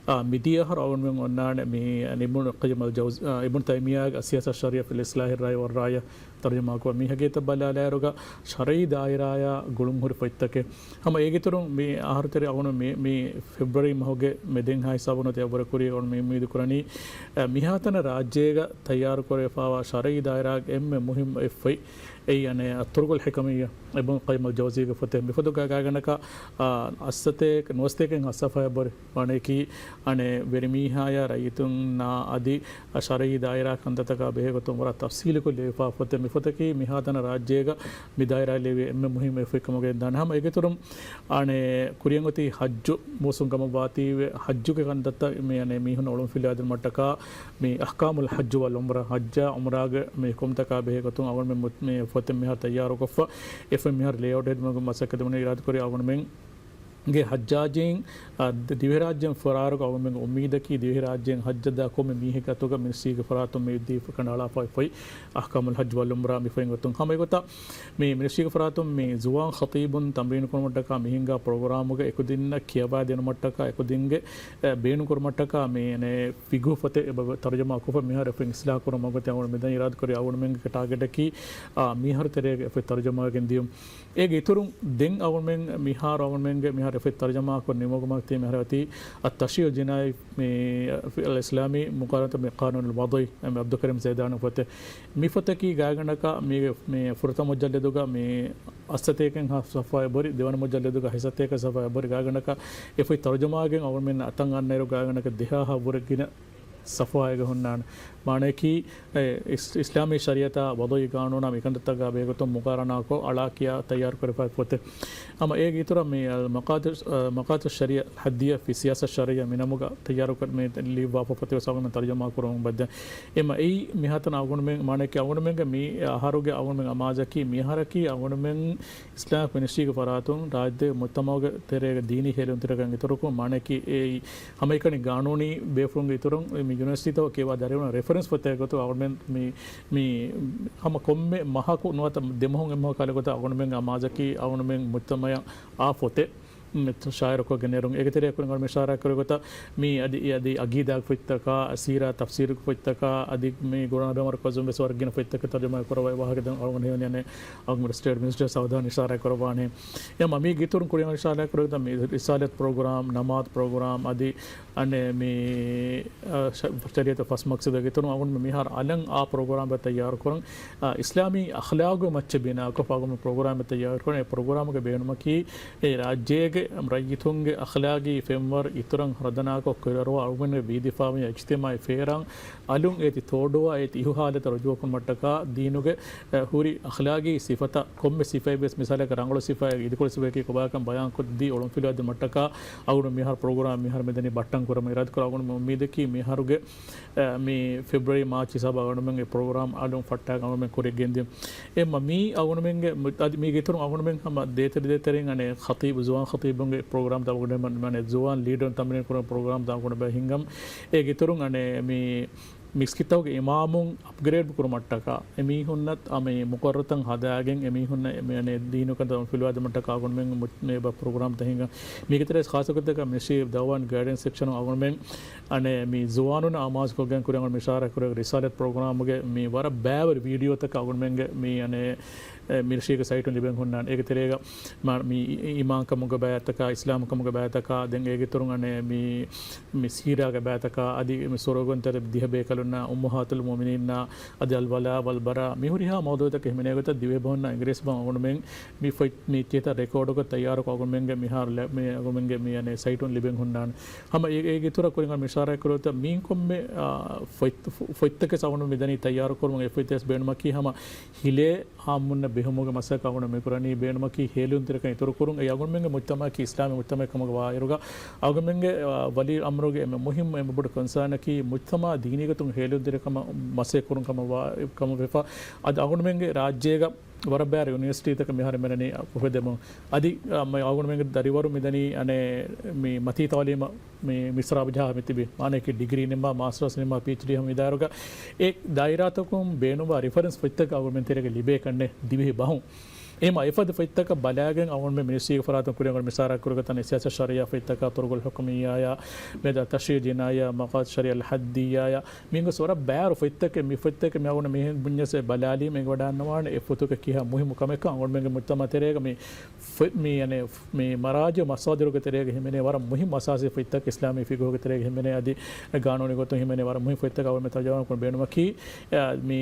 އާ، މިދިޔަ އަހަރު އަޅުމެން އޮންނާނެ މި އިބްނު ޤައްޔިމް އަލް ޖައުޒީ، އާ، އިބްނު ތައިމިއްޔާގެ އައްސިޔާސާތު ޝަރްޢިއްޔާ ފި އިޞްލާޙި ރައި ވައްރަޢިއްޔާ ތަރުޖަމާކޮށް، މި ހަގީގަތަށް ބަލާލާއިރުގަ ޝަރްޢީ ދާއިރާއާ ގުޅުންހުރި ފޮތްތަކެއް. ހަމަ އޭގެ އިތުރުން މި އަހަރު ތެރޭ އަޅުގަނޑު މި، މި ފެބްރުއަރީ މަހުގެ މެދެންހާ ހިސާބުން އޮތީ އަށްވުރެ ކުރީ އަޅުގަނޑު މި އުއްމީދު ކުރަނީ، އަ، މިހާތަނަށް ރާއްޖޭގަ ތައްޔާރުކުރެވިފައިވާ ޝަރްޢީ ދާއިރާގެ އެންމެ މުހިއްމު އެއް ފޮތް އެއީ އަނެއް އައްތުރުޤުލް ޙިކަމިއްޔާ، އިބްނު ޤައްޔިމް އަލް ޖައުޒީގެ ފޮތެއް. މިފޮތުގަ ގާތްގަނޑަކަށް އާ، އައްސަތޭކަ، ނުވަސަތޭކައިން ހައްސަފައި ބޮރި ވާނެކީ، އަނެއް ވެރިމީހާޔާ ރައްޔިތުންނާ އަދި ޝަރައީ ދާއިރާ ކަންތައްތަކާ ބެހޭ ގޮތުން ވަރަށް ތަފްސީލުކޮށް ލިޔެފާ ފޮތެއް. މި ފޮތަކީ މިހާތަނަ ރާއްޖޭގަ މި ދާއިރާ ލިޔެވޭ އެންމެ މުހިއްމު އެއް ފޮތް ކަމުގައި ދާނެ. ހަމަ އޭގެއިތުރުން އަނެއް ކުރިއަށް އޮތީ ޙައްޖު މޫސުން ކަމަށް ވާތީވެ، ޙައްޖުގެ ކަންތައްތައް މި އަނެއް މީހުން އޮޅުން ފިލާދިނުމަށްޓަކާ މި އަޙްކާމުލް ޙައްޖު ވަލް ޢުމްރާ، ޙައްޖާ ޢުމްރާގެ މި ޙުކުމްތަކާ ބެހޭ ގޮތުން އަޅުގަނޑުމެން މު-، މި ފޮތެއް މިހާރު ތައްޔާރުކޮށްފަ، އެ ފޮތް މިހާރު ލޭއައުޓް ހެދުމުގެ މަސައްކަތް ދެމުން އިރާދަކުރި އަޅުގަނޑުމެން ގެ ޙައްޖާޖީން، އާ، ދި-، ދިވެހިރާއްޖޭން ފުރާރުގަ އަޅުގަނޑުމެންގެ އުއްމީދަކީ ދިވެހިރާއްޖޭން ޙައްޖަށްދާ ކޮންމެ މީހެއްގެ އަތުގަ މިނިސްޓްރީގެ ފަރާތުން މި ދީ ކަނޑައަޅާފައި ފޮތް އަޙްކާމުލް ޙައްޖު ވަލް ޢުމްރާ މި ފޮތް ގޮތުން. ހަމަ އެގޮތަށް މި މިނިސްޓްރީގެ ފަރާތުން މި ޒުވާން ޚަތީބުން ތަމްރީނު ކުރުމަށްޓަކާ މި ހިންގާ ޕްރޮގްރާމުގެ އެކުދިންނަށް ކިޔަވާދިނުމަށްޓަކާ އެކުދިންގެ، އެ، ބޭނުން ކުރުމަށްޓަކާ މި އަނެއް ފިޤުހު ފޮތެއް އެބަ ތަރުޖަމާ ކޮށްފަ މިހާރު އެ ފޮތް އިޞްލާޙު ކުރުމަށް ގޮތެއް އަޅުގަނޑު މިދަނީ އިރާދަކުރި އަޅުގަނޑުމެންގެ ޓާގެޓަކީ، އާ، މިހާރު ތެރޭގަ އެ ފޮތް ތަރުޖަމާވެގެން ދިޔުން. އޭގެ އިތުރުން ދެން އަޅުގަނޑުމެން މިހާރު އަޅުގަނޑުމެންގެ މިހާރު އެ ފޮތް ތަރުޖަމާކޮށް ނިމުމަކަށް ތި މިހާރު އޮތީ އައްތަޝްރީޢުލް ޖިނާއީ މި އަލް އިސްލާމީ މުޤާރަނަތު މި ޤާނޫނުލް ވަޟުޢީ އަބްދުލް ކަރީމް ޒައިދާނީ ފޮތެއް. މި ފޮތަކީ ގާތްގަނޑަކަށް މީގެ މި ފުރަތަމަ މުޖައްލަދުގަ މި އައްސަތޭކައިން ހަ ޞަފްޙާއެއް ބޮރި، ދެވަނަ މުޖައްލަދުގަ ހަތްސަތޭކަ ޞަފްޙާއެއް ބޮރި ގާތްގަނޑަކަށް އެ ފޮތް ތަރުޖަމާވެގެން އަޅުގަނޑުމެން އަތަށް އަންނައިރު ގާތްގަނޑަކަށް ދެހާހަށް ވުރެ ގިނަ ޞަފްޙާއެއްގަ ހުންނާނެ. މާނަޔަކީ، އެ، އިސް-، އިސްލާމީ ޝަރީޢަތާ ވަޟުޢީ ޤާނޫނާ މިކަންތައްތަކާ ބެހޭގޮތުން މުޤާރަނާކޮށް އަޅާކިޔާ ތައްޔާރުކުރެފައި ފޮތެއް. ހަމަ އޭގެ އިތުރަށް މި އަލް މަޤާތިޢު، އަ، މަޤާތިޢު ޝަރީޢަ އަލް ޙައްދިއްޔާ ފީ ސިޔާސަތު ޝަރްޢިއްޔާ މި ނަމުގަ ތައްޔާރުކޮށް މި ލިޔުއްވާފަ ފޮތެއް ވެސް އަޅުގަނޑުމެން ތަރުޖަމާ ކުރަމުން ބައްދޭ. އެމަ އެއީ މިހާތަނަށް އަޅުގަނޑުމެން، މާނަޔަކީ އަޅުގަނޑުމެންގެ މި އަހަރުގެ އަޅުގަނޑުމެން އަމާޒަކީ މި އަހަރަކީ އަޅުގަނޑުމެން އިސްލާމިކް މިނިސްޓްރީގެ ފަރާތުން ރާއްޖޭގެ މުޖްތަމަޢުގެ ތެރޭގަ ދީނީ ހޭލުންތެރިކަން އިތުރުކޮށް، މާނަޔަކީ އެއީ ހަމައެކަނި ގާނޫނީ ބޭފުޅުންގެ އިތުރުން މި ޔުނިވަރސިޓީތަކުން ކިޔަވާ ދަރިވަރުން ރެފަރެންސް ފޮތެއް ގޮތުން އަޅުގަނޑުމެން މި، މި ހަމަ ކޮންމެ މަހަކު ނުވަތަ ދެމަހުން އެއްމަހު ކަލެ ގޮތަށް އަޅުގަނޑުމެން އަމާޒަކީ އަޅުގަނޑުމެން މުޖްތަމަޢަށް އާ ފޮތެއް ޝާއިޢުކޮށްގެން ނެރުން. އޭގެ ތެރެއަށް ކުރިން އަޅުގަނޑު އިޝާރާތް ކުރި ގޮތަށް މި އަދި، އަދި އަގީދާގެ ފޮތްތަކާ، ސީރާ ތަފްސީރުގެ ފޮތްތަކާ، އަދި މި ގުރާން ބޭމަރު ކޮޒުން ވެސް ވަރަށް ގިނަ ފޮތްތަކެއް ތަރުޖަމާ ކުރައްވައި ވާހަކަ ދެން އަޅުގަނޑު ހެޔޮނި އަނެއް އަޅުގަނޑު ސްޓޭޓް މިނިސްޓަރ ސައުދާން އިޝާރާތް ކުރައްވާނެ. އެމަ މީގެ އިތުރުން ކުރިން އިޝާރާތް ކުރި ގޮތަށް މި ރިސާލަތު ޕްރޮގްރާމް، ނަމާދު ޕްރޮގްރާމް އަދި އަނެއް މި، އަ، ޝަ-، ޝަރީޢަތު ފަސް މަޤްޞަދުގެ އިތުރުން އަޅުގަނޑު މިހާރު އަލަށް އާ ޕްރޮގްރާމް ތައްޔާރު ކުރަން، އާ، އިސްލާމީ އަޚްލާގު މައްޗަށް ބިނާކޮށް އަޅުގަނޑު ޕްރޮގްރާމް ތައްޔާރު ކުރަން. އެ ޕްރޮގްރާމުގެ ބޭނުމަކީ އެ ރާއްޖޭގެ ރައްޔިތުންގެ އަޚްލާގީ ފެންވަރު އިތުރަށް ހަރުދަނާކޮށް ކުރިއަރުވާ އަޅުގަނޑުގެ ވީދިފާވި އިޖްތިމާޢީ ފޭރާން އަލުން އޭތި ތޯޑުވާ އޭތި އިހު ހާލަތަށް ރުޖޫޢަކުރުމަށްޓަކާ ދީނުގެ، އެ، ހުރި އަޚްލާގީ ސިފަތައް ކޮންމެ ސިފައެއް ވެސް މިސާލަކަށް ރަނގަޅު ސިފައެއް، އިދިކޮޅު ސިފައެކޭ ކޮބާކަން ބަޔާންކޮށްދީ އޮޅުންފިލުވާދިނުމަށްޓަކާ އަޅުގަނޑު މިހާރު ޕްރޮގްރާމް މިހާރު މިދަނީ ބައްޓަން ކުރަމުން. އިރާދަކުރާ އަޅުގަނޑު އުއްމީދަކީ މިހާރުގެ، އެ، މި ފެބްރުއަރީ މާޗް ހިސާބަށް އަޅުގަނޑުމެން އެ ޕްރޮގްރާމް އަލުން ފައްޓާ އަޅުގަނޑުމެން ކުރިއަށް ގެންދިޔުން. އެ މަ-، މީ އަޅުގަނޑުމެންގެ މު-، އަދި މީގެ އިތުރުން އަޅުގަނޑުމެން ހަމަ ދޭތެރެ ދޭތެރެއިން އަނެއް ޚަތީބު، ޒުވާން ޚަތީބުންގެ ޕްރޮގްރާމް ދާ އަޅުގަނޑުމެން، އަނެއް ޒުވާން ލީޑަރުން ތަމްރީން ކުރަން ޕްރޮގްރާމް ދާ އަޅުގަނޑުމެން ހިންގަމުން. އޭގެ އިތުރުން އަނެއް މި މިސްކިތްތަކުގެ އިމާމުން އަޕްގްރޭޑް ކުރުމަށްޓަކާ، އެމީހުންނަށް އަ، މި މުޤައްރަތައް ހަދާގެން، އެމީހުންނަށް މި އަނެއް ދީނު ކަންތައް ފިލުވާދިނުމަށްޓަކާ އަޅުގަނޑުމެން މު-، މި އެބަ ޕްރޮގްރާމްތައް ހިންގަން. މީގެ ތެރޭ ޚާއްޞަ ގޮތަކަށް މިނިސްޓްރީ އޮފް ދަޢުވާ އެންޑް ގައިޑެންސް ސެކްޝަނުން އަޅުގަނޑުމެން އަނެއް މި ޒުވާނުން އަމާޒުކޮށްގެން ކުރިއަށް އަޅުގަނޑު އިޝާރާތް ކުރެއްވި ރިސާލަތު ޕްރޮގްރާމުގެ މި ވަރަށް ބައިވަރު ވީޑިއޯތަކަށް އަޅުގަނޑުމެންގެ މި އަނެއް އެ، މިރިޝީގެ ސައިޓުން ލިބެން ހުންނާނެ. އޭގެ ތެރޭގަ މާ-، މި އި-، އީމާންކަމުގެ ބައިތަކާ، އިސްލާމްކަމުގެ ބައިތަކާ، ދެން އޭގެ އިތުރުން އަނެއް މި، މި ސީރާގެ ބައިތަކާ، އަދި މި ސުވަރުގެ ތެރެ ދިހަ ބޭކަލުންނާ، އުއްމަހާތުލް މުއުމިނީންނާ، އަދި އަލްވަލާ ވަލްބަރާ، މި ހުރިހާ މައުޟޫޢުތަކެއް ހިމެނޭ ގޮތަށް ދިވެހި ބަހުންނާ އިނގިރޭސި ބަހުން އަޅުގަނޑުމެން މި ފޮތް، މި އިއްޒަތްތައް ރެކޯޑުކޮށް ތައްޔާރުކޮށް އަޅުގަނޑުމެންގެ މިހާރު ލެ-، މި އަޅުގަނޑުމެންގެ މި އަނެއް ސައިޓުން ލިބެން ހުންނާނެ. ހަމަ އޭ-، އޭގެ އިތުރަށް ކުރިން އަޅުގަނޑު އިޝާރާތް ކުރެއްވި ގޮތަށް މި ކޮންމެ، އާ، ފޮތް-، ފޮ-، ފޮތްތަކެއް އަޅުގަނޑު މިދަނީ ތައްޔާރު ކުރުމުން. އެ ފޮތްތައް ވެސް ބޭނުމަކީ ހަމަ ހިލޭ އާއްމުންނަށް ބެހުމުގެ މަސައްކަތް އަޅުގަނޑު މި ކުރަނީ. ބޭނުމަކީ ހޭލުންތެރިކަން އިތުރު ކުރުން. އެ އަޅުގަނޑުމެންގެ މުޖްތަމައަކީ އިސްލާމީ މުޖްތަމައެއް ކަމުގަ ވާއިރުގަ އަޅުގަނޑުމެންގެ، އާ، ވަލީ އަމްރުގެ އެންމެ މުހިއްމު އެންމެ ބޮޑު ކޮންސާނަކީ މުޖްތަމައަށް ދީނީގޮތުން ހޭލުންތެރިކަމަށް މަސައްކަތް ކުރުން ކަމަށް ވާ-، ކަމަށް ވެފަ. އަދި އަޅުގަނޑުމެންގެ ރާއްޖޭގަ ވަރަށް ބައިވަރު ޔުނިވަރސިޓީތަކަށް މިހާރު ހިމެނެނީ އުފެދެމުން. އަދި، އާ، މަ-، އަޅުގަނޑުމެންގެ ދަރިވަރު މިދަނީ އަނެއް މި މަތީ ތައުލީމަށް މި މިސްރާބު ޖަހާ މިތިބި، މާނައަކީ ޑިގްރީ ނިންމާ، މާސްޓަރސް ނިންމާ، ޕީއެޗްޑީ ހަމަ މި ދާއިރުގަ އެ ދާއިރާތަކުން ބޭނުންވާ ރިފަރެންސް ފޮތްތަކަށް އަޅުގަނޑުމެން ތެރޭގަ ލިބޭ ކަންނޭ ދިވެހި ބަހުން. އެހެންމަ އެފަދަ ފޮތްތަކަށް ބަލާގެން އަޅުގަނޑުމެން މިނިސްޓްރީގެ ފަރާތުން ކުރިއަށް އަންނަ މި އިޝާރާތް ކުރި ގޮތަށް ސިޔާސަތު ޝަރްޢިއްޔާ ފޮތްތަކާ، ޠުރުޤުލް ޙުކުމިއްޔާޔާ، މިއަދާ ތަޝްރީޢު ޖިނާއިއްޔާ، މަޤާތިޢު ޝަރީޢަތުލް ޙައްދިއްޔާޔާ، މި އިނގޭ ވަރަށް ބައިވަރު ފޮތްތަކެއް. މި ފޮތްތަކެއް މި އަޅުގަނޑު މިހެން ބުންޏަސް އެ ބަލާލީމަ އެނގިވަޑައިގަންނަވާނެ އެ ފޮތުގެ ކިހާ މުހިއްމު ކަމެއްކަން. އަޅުގަނޑުމެންގެ މުޖްތަމަޢު ތެރޭގަ މި ފޮތް މި، އަނެއް، މި މަރާޖިޢު މަޞާދިރުގެ ތެރޭގަ ހިމެނޭ ވަރަށް މުހިއްމު އަސާސީ ފޮތްތަކެއް، އިސްލާމީ ފިޤުހުގެ ތެރޭގަ ހިމެނޭ، އަދި ގާނޫނީ ގޮތުން ހިމެނޭ ވަރަށް މުހިއްމު ފޮތްތަކެއް އަޅުގަނޑުމެން ތަރުޖަމާ ކުރުން ބޭނުމަކީ، އަ، މި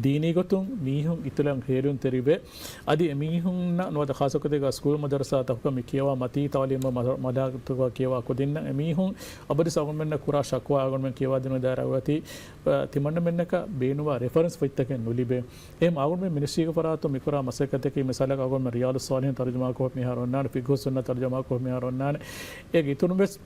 ދީނީ ގޮތުން މީހުން އިތުރަށް ހޭލުންތެރިވެ، އަދި އެމީހުންނަށް ނުވަތަ ޚާއްޞަކޮށް ސްކޫލް މަދަރުސާތަކުގަ މި ކިޔަވާ މަތީ ތައުލީމު މަ-، މަދާގަތުގަ ކިޔަވާ ކުދިންނަށް އެމީހުން އަބަދުވެސް އަޅުގަނޑުމެންނަށް ކުރާ ޝަކުވާ އަޅުގަނޑުމެން ކިޔަވާދިނުމުގެ ދާއިރާގަ އޮތީ، ތިމަންނަމެންނަކަށް ބޭނުންވާ ރެފަރެންސް ފޮތްތަކެއް ނުލިބޭ. އެހެން އަޅުގަނޑުމެން މިނިސްޓްރީގެ ފަރާތުން މިކުރާ މަސައްކަތަކީ މިސާލަކަށް އަޅުގަނޑުމެން ރިޔާޟުއްޞާލިޙީން ތަރުޖަމާކޮށް މިހާރު އޮންނާނެ، ފިޤްހުއްސުންނަ ތަރުޖަމާކޮށް މިހާރު އޮންނާނެ. އޭގެ އިތުރުން ވެސް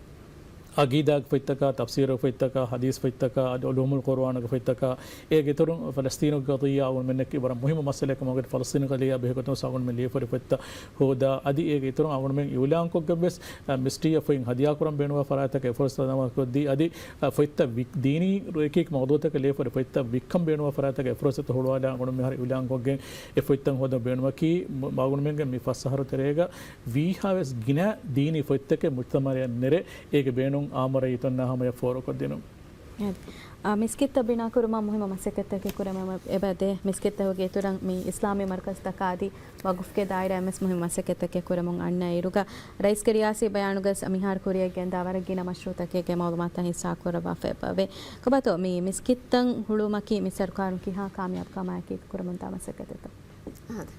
އަގީދާގެ ފޮތްތަކާ، ތަފްސީރުގެ ފޮތްތަކާ، ޙަދީޘް ފޮތްތަކާ، އަދި ޢުލޫމުލް ޤުރުއާނުގެ ފޮތްތަކާ، އޭގެ އިތުރުން ފަލަސްޠީނުގެ ޤަޟިއްޔާ އަޅުގަނޑުމެންނަކީ ވަރަށް މުހިއްމު މައްސަލައެއް ކަމުގައި، ފަލަސްޠީނުގެ ޤަޟިއްޔާ ބެހޭގޮތުން އަޅުގަނޑުމެން ލިޔެފަ ހުރި ފޮތްތައް ހޯދާ، އަދި އޭގެ އިތުރުން އަޅުގަނޑުމެން އިޢުލާންކޮށްގެން ވެސް، އަ، މިނިސްޓްރީއަށް ފޮތް ހަދިޔާކުރަން ބޭނުންވާ ފަރާތްތަކަށް އެ ފުރުޞަތު ހަމަކޮށްދީ، އަދި، އަ، ފޮތްތައް ވި-، ދީނީ ރުއެކީ މައުޟޫޢުތަކަށް ލިޔެފަ ހުރި ފޮތްތައް ވިއްކަން ބޭނުންވާ ފަރާތްތަކަށް އެ ފުރުޞަތު ހުޅުވާލާ އަޅުގަނޑުމެން މިހާރު އިޢުލާންކޮށްގެން އެ ފޮތްތައް ހޯދަން ބޭނުމަކީ މަ-، އަޅުގަނޑުމެންގެ މި ފަސް އަހަރު ތެރޭގަ ވީހާވެސް ގިނަ ދީނީ ފޮތްތަކެއް މުޖްތަމަޢަށް ނެރެ، އޭގެ ބޭނުން އާއްމު ރައްޔިތުންނާ ހަމަޔަށް ފޯރުކޮށްދިނުން. އާދެ. އާ، މިސްކިތްތައް ބިނާކުރުމަށް މުހިއްމު މަސައްކަތްތަކެއް ކުރަމުން އެބަދޭ، މިސްކިތްތަކުގެ އިތުރަށް މި އިސްލާމީ މަރުކަޒުތަކާ އަދި ވަގުފްގެ ދާއިރާއިން ވެސް މުހިއްމު މަސައްކަތްތަކެއް ކުރަމުން އަންނަ އިރުގަ، ރައީސްގެ ރިޔާސީ ބަޔާނުގަސް މިހާރު ކުރިއަށް ގެންދާ ވަރަށް ގިނަ މަޝްރޫޢުތަކެއްގެ މަޢުލޫމާތުތައް ހިއްސާ ކުރައްވާފަ އެބަވޭ. ކޮބާތޯ މި މިސްކިތްތައް ހުޅުވުމަކީ މި ސަރުކާރުން ކިހާ ކާމިޔާބު ކަމާއެކީ ކުރަމުންދާ މަސައްކަތެއްތޯ؟ އާދެ.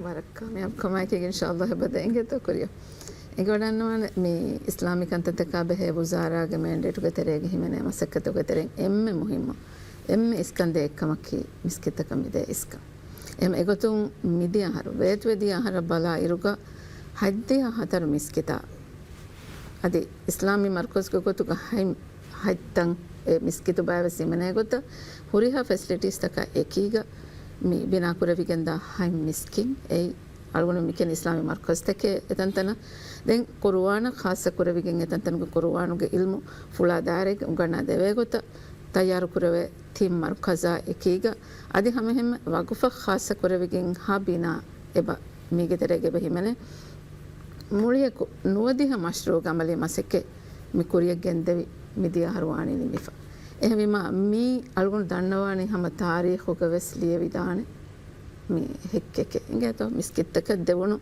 ވަރަށް ކާމިޔާބު ކަމާއެކީގެ އިންޝާﷲ އެބަދޭ އިނގޭތޯ ކުރިއަށް. އެނގިވަޑަންނަވާނެ މި އިސްލާމީ ކަންތައްތަކާ ބެހޭ ވުޒާރާގެ މޭންޑޭޓުގެ ތެރޭގަ ހިމެނޭ މަސައްކަތުގެ ތެރެއިން އެންމެ މުހިއްމު، އެންމެ އިސްކަންދޭ އެއްކަމަކީ މިސްކިތްތަކަށް މިދޭ އިސްކަން. އެހެން އެގޮތުން މިދިޔަ އަހަރު، ވޭތުވެދިޔަ އަހަރަށް ބަލާ އިރުގަ ހަތްދިހަ ހަތަރު މިސްކިތާ އަދި އިސްލާމީ މަރުކަޒުގެ ގޮތުގަ ހަތް ހަތްތަން އެ މިސްކިތު ބައެއް ވެސް ހިމެނޭ ގޮތަށް ހުރިހާ ފެސިލިޓީސްތަކާ އެކީގަ މި ބިނާކުރެވިގެންދާ ހަތް މިސްކިތް އެއީ އަޅުގަނޑު މިކަން އިސްލާމީ މަރުކަޒުތަކެއް އެތަންތަނަށް. ދެން ޤުރުއާނަށް ޚާއްޞަ ކުރެވިގެން އެތަންތަނުގެ ޤުރުއާނުގެ ޢިލްމު ފުޅާ ދާއިރާއެއްގެ އުނގަންނާ ދެވޭ ގޮތަށް ތައްޔާރު ކުރެވޭ ތިން މަރުކަޒާ އެކީގަ އަދި ހަމައެހެންމެ ވަގުފަށް ޚާއްޞަ ކުރެވިގެން ހާ ބިނާ އެބަ މީގެ ތެރޭގަ އެބަ ހިމެނޭ. މުޅިއަކު ނުވަދިހަ މަޝްރޫޢުގެ ޢަމަލީ މަސައްކަތް މި ކުރިއަށް ގެންދެވި މިދިޔަ އަހަރު ވާނީ ނިމިފަ. އެހެންވީމާ، މީ އަޅުގަނޑު ދަންނަވާނީ ހަމަ ތާރީޚުގަ ވެސް ލިޔެވިދާނެ މި ހެއްކެކޭ. އިނގޭތޯ، މިސްކިތްތަކަށް ދެވުނު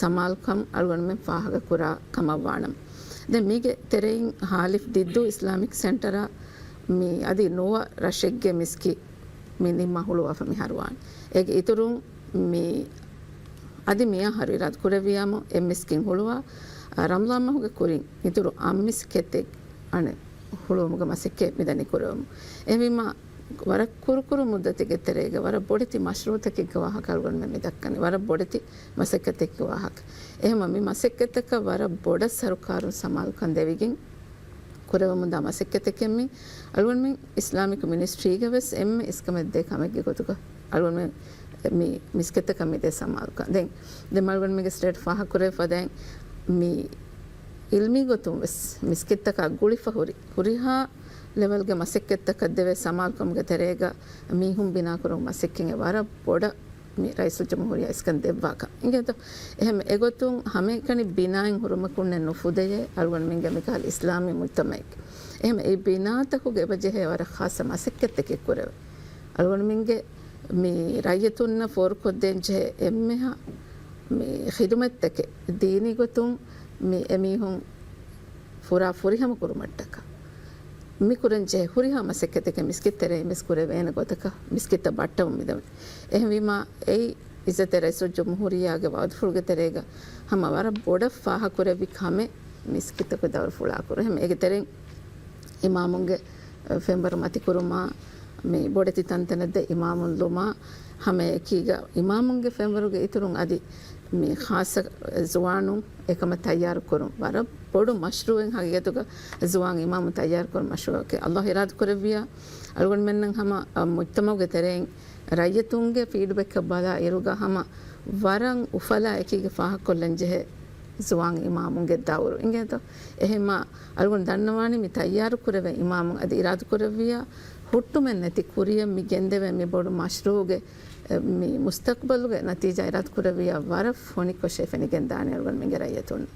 ސަމާލުކަން އަޅުގަނޑުމެން ފާހަގަކުރާ ކަމަށްވާނަމަ. ދެން މީގެ ތެރެއިން ހާލިފް ދިއްދޫ އިސްލާމިކް ސެންޓަރާ މި އަދި ނުވަ ރަށެއްގެ މިސްކިތް މި ނިންމާ ހުޅުވާފަ މިހާރު ވާނެ. އޭގެ އިތުރުން މި އަދި މިއަހަރު އިރާދަ ކުރެއްވިޔާމު އެއް މިސްކިތް ހުޅުވާ، ރަމްޟާން މަހުގެ ކުރިން އިތުރު އަށް މިސްކިތެއް އަނެއް ހުޅުވުމުގެ މަސައްކަތް މިދަނީ ކުރެވުމު. އެހެންވީމާ، ވަރަށް ކުރުކުރު މުއްދަތެއްގެ ތެރޭގަ ވަރަށް ބޮޑެތި މަޝްރޫޢުތަކެއްގެ ވާހަކަ އަޅުގަނޑުމެން މި ދައްކަނީ. ވަރަށް ބޮޑެތި މަސައްކަތެއްގެ ވާހަކަ. އެހެންވީމާ، މި މަސައްކަތަކަށް ވަރަށް ބޮޑަށް ސަރުކާރުން ސަމާލުކަން ދެވިގެން ކުރެވެމުންދާ މަސައްކަތެކޭ މި. އަޅުގަނޑުމެން އިސްލާމިކް މިނިސްޓްރީގަ ވެސް އެންމެ އިސްކަމެއް ދޭ ކަމެއްގެ ގޮތުގަ އަޅުގަނޑުމެން މި މިސްކިތަކަށް މިދޭ ސަމާލުކަން. ދެން، ދެން އަޅުގަނޑުމެންގެ ސްޓޭޓް ފާހަގަކުރެވި ފަދައިން މި އިލްމީ ގޮތުން ވެސް މިސްކިތަކާ ގުޅިފަ ހުރި، ހުރިހާ ލެވެލްގެ މަސައްކަތްތަކަށް ދެވޭ ސަމާލުކަމުގެ ތެރޭގަ މީހުން ބިނާކުރުން މަސައްކަތް ވަރަށް ބޮޑަށް މި ރައީސުލްޖުމްހޫރިއްޔާ އިސްކަން ދެއްވާކަން އިނގޭތޯ. އެހެން އެގޮތުން ހަމައެކަނި ބިނާއިން ހުރުމަކުންނެއް ނުފުދެޔޭ އަޅުގަނޑުމެންގެ މިކަހަލަ އިސްލާމީ މުޖްތަމައެއްގެ. އެހެން އެ ބިނާތަކުގެ އެބަޖެހޭ ވަރަށް ޚާއްޞަ މަސައްކަތްތަކެއް ކުރެވެ. އަޅުގަނޑުމެންގެ މި ރައްޔިތުންނަށް ފޯރުކޮށްދޭން ޖެހޭ އެންމެހާ މި ޚިދުމަތްތަކެއް ދީނީ ގޮތުން މި އެމީހުން ފުރާ ފުރިހަމަ ކުރުމަށްޓަކާ މި ކުރަން ޖެހޭ ހުރިހާ މަސައްކަތެކޭ މިސްކިތް ތެރެއިން ވެސް ކުރެވޭނެ ގޮތަކަށް މިސްކިތްތައް ބައްޓަވަން މިދެވުނީ. އެހެންވީމާ، އެއީ އިއްޒަތްތެރި ރައީސުލްޖުމްހޫރިއްޔާގެ ވަޢުދުފުޅުގެ ތެރޭގަ ހަމަ ވަރަށް ބޮޑަށް ފާހަގަކުރެއްވި ކަމެއް މިސްކިތްތަކުގެ ދައުރު ފުޅާކުރުން. އެހެން އޭގެ ތެރެއިން އިމާމުންގެ ފެންވަރު މަތިކުރުމާ، މި ބޮޑެތި ތަންތަނަށް ދޭ އިމާމުން ލުމާ، ހަމައެކީގަ އިމާމުންގެ ފެންވަރުގެ އިތުރުން އަދި މި ޚާއްޞަ ޒުވާނުން އެކަމަށް ތައްޔާރުކުރުން ވަރަށް ބޮޑު މަޝްރޫޢެއް ހަގީގަތުގަ ޒުވާން އިމާމުން ތައްޔާރުކުރުން މަޝްރޫޢެކޭ. އައްލާހު އިރާދަކުރެއްވިޔާ އަޅުގަނޑުމެންނަށް ހަމަ މުޖްތަމަޢުގެ ތެރެއިން ރައްޔިތުންގެ ފީޑްބެކަށް ބަލާ އިރުގަ ހަމަ ވަރަށް އުފަލާ އެކީގަ ފާހަގަކޮށްލަން ޖެހޭ ޒުވާން އިމާމުންގެ ދައުރު އިނގޭތޯ. އެހެންމާ އަޅުގަނޑު ދަންނަވާނީ މި ތައްޔާރު ކުރެވޭ އިމާމުން އަދި އިރާދަ ކުރެއްވިޔާ ހުއްޓުމެއް ނެތި ކުރިއަށް މި ގެންދެވޭ މި ބޮޑު މަޝްރޫޢުގެ މި މުސްތަޤްބަލުގެ ނަތީޖާ އިރާދަ ކުރެއްވިޔާ ވަރަށް ފޮނިކޮށޭ ފެނިގެންދާނެ އަޅުގަނޑުމެންގެ ރައްޔިތުން.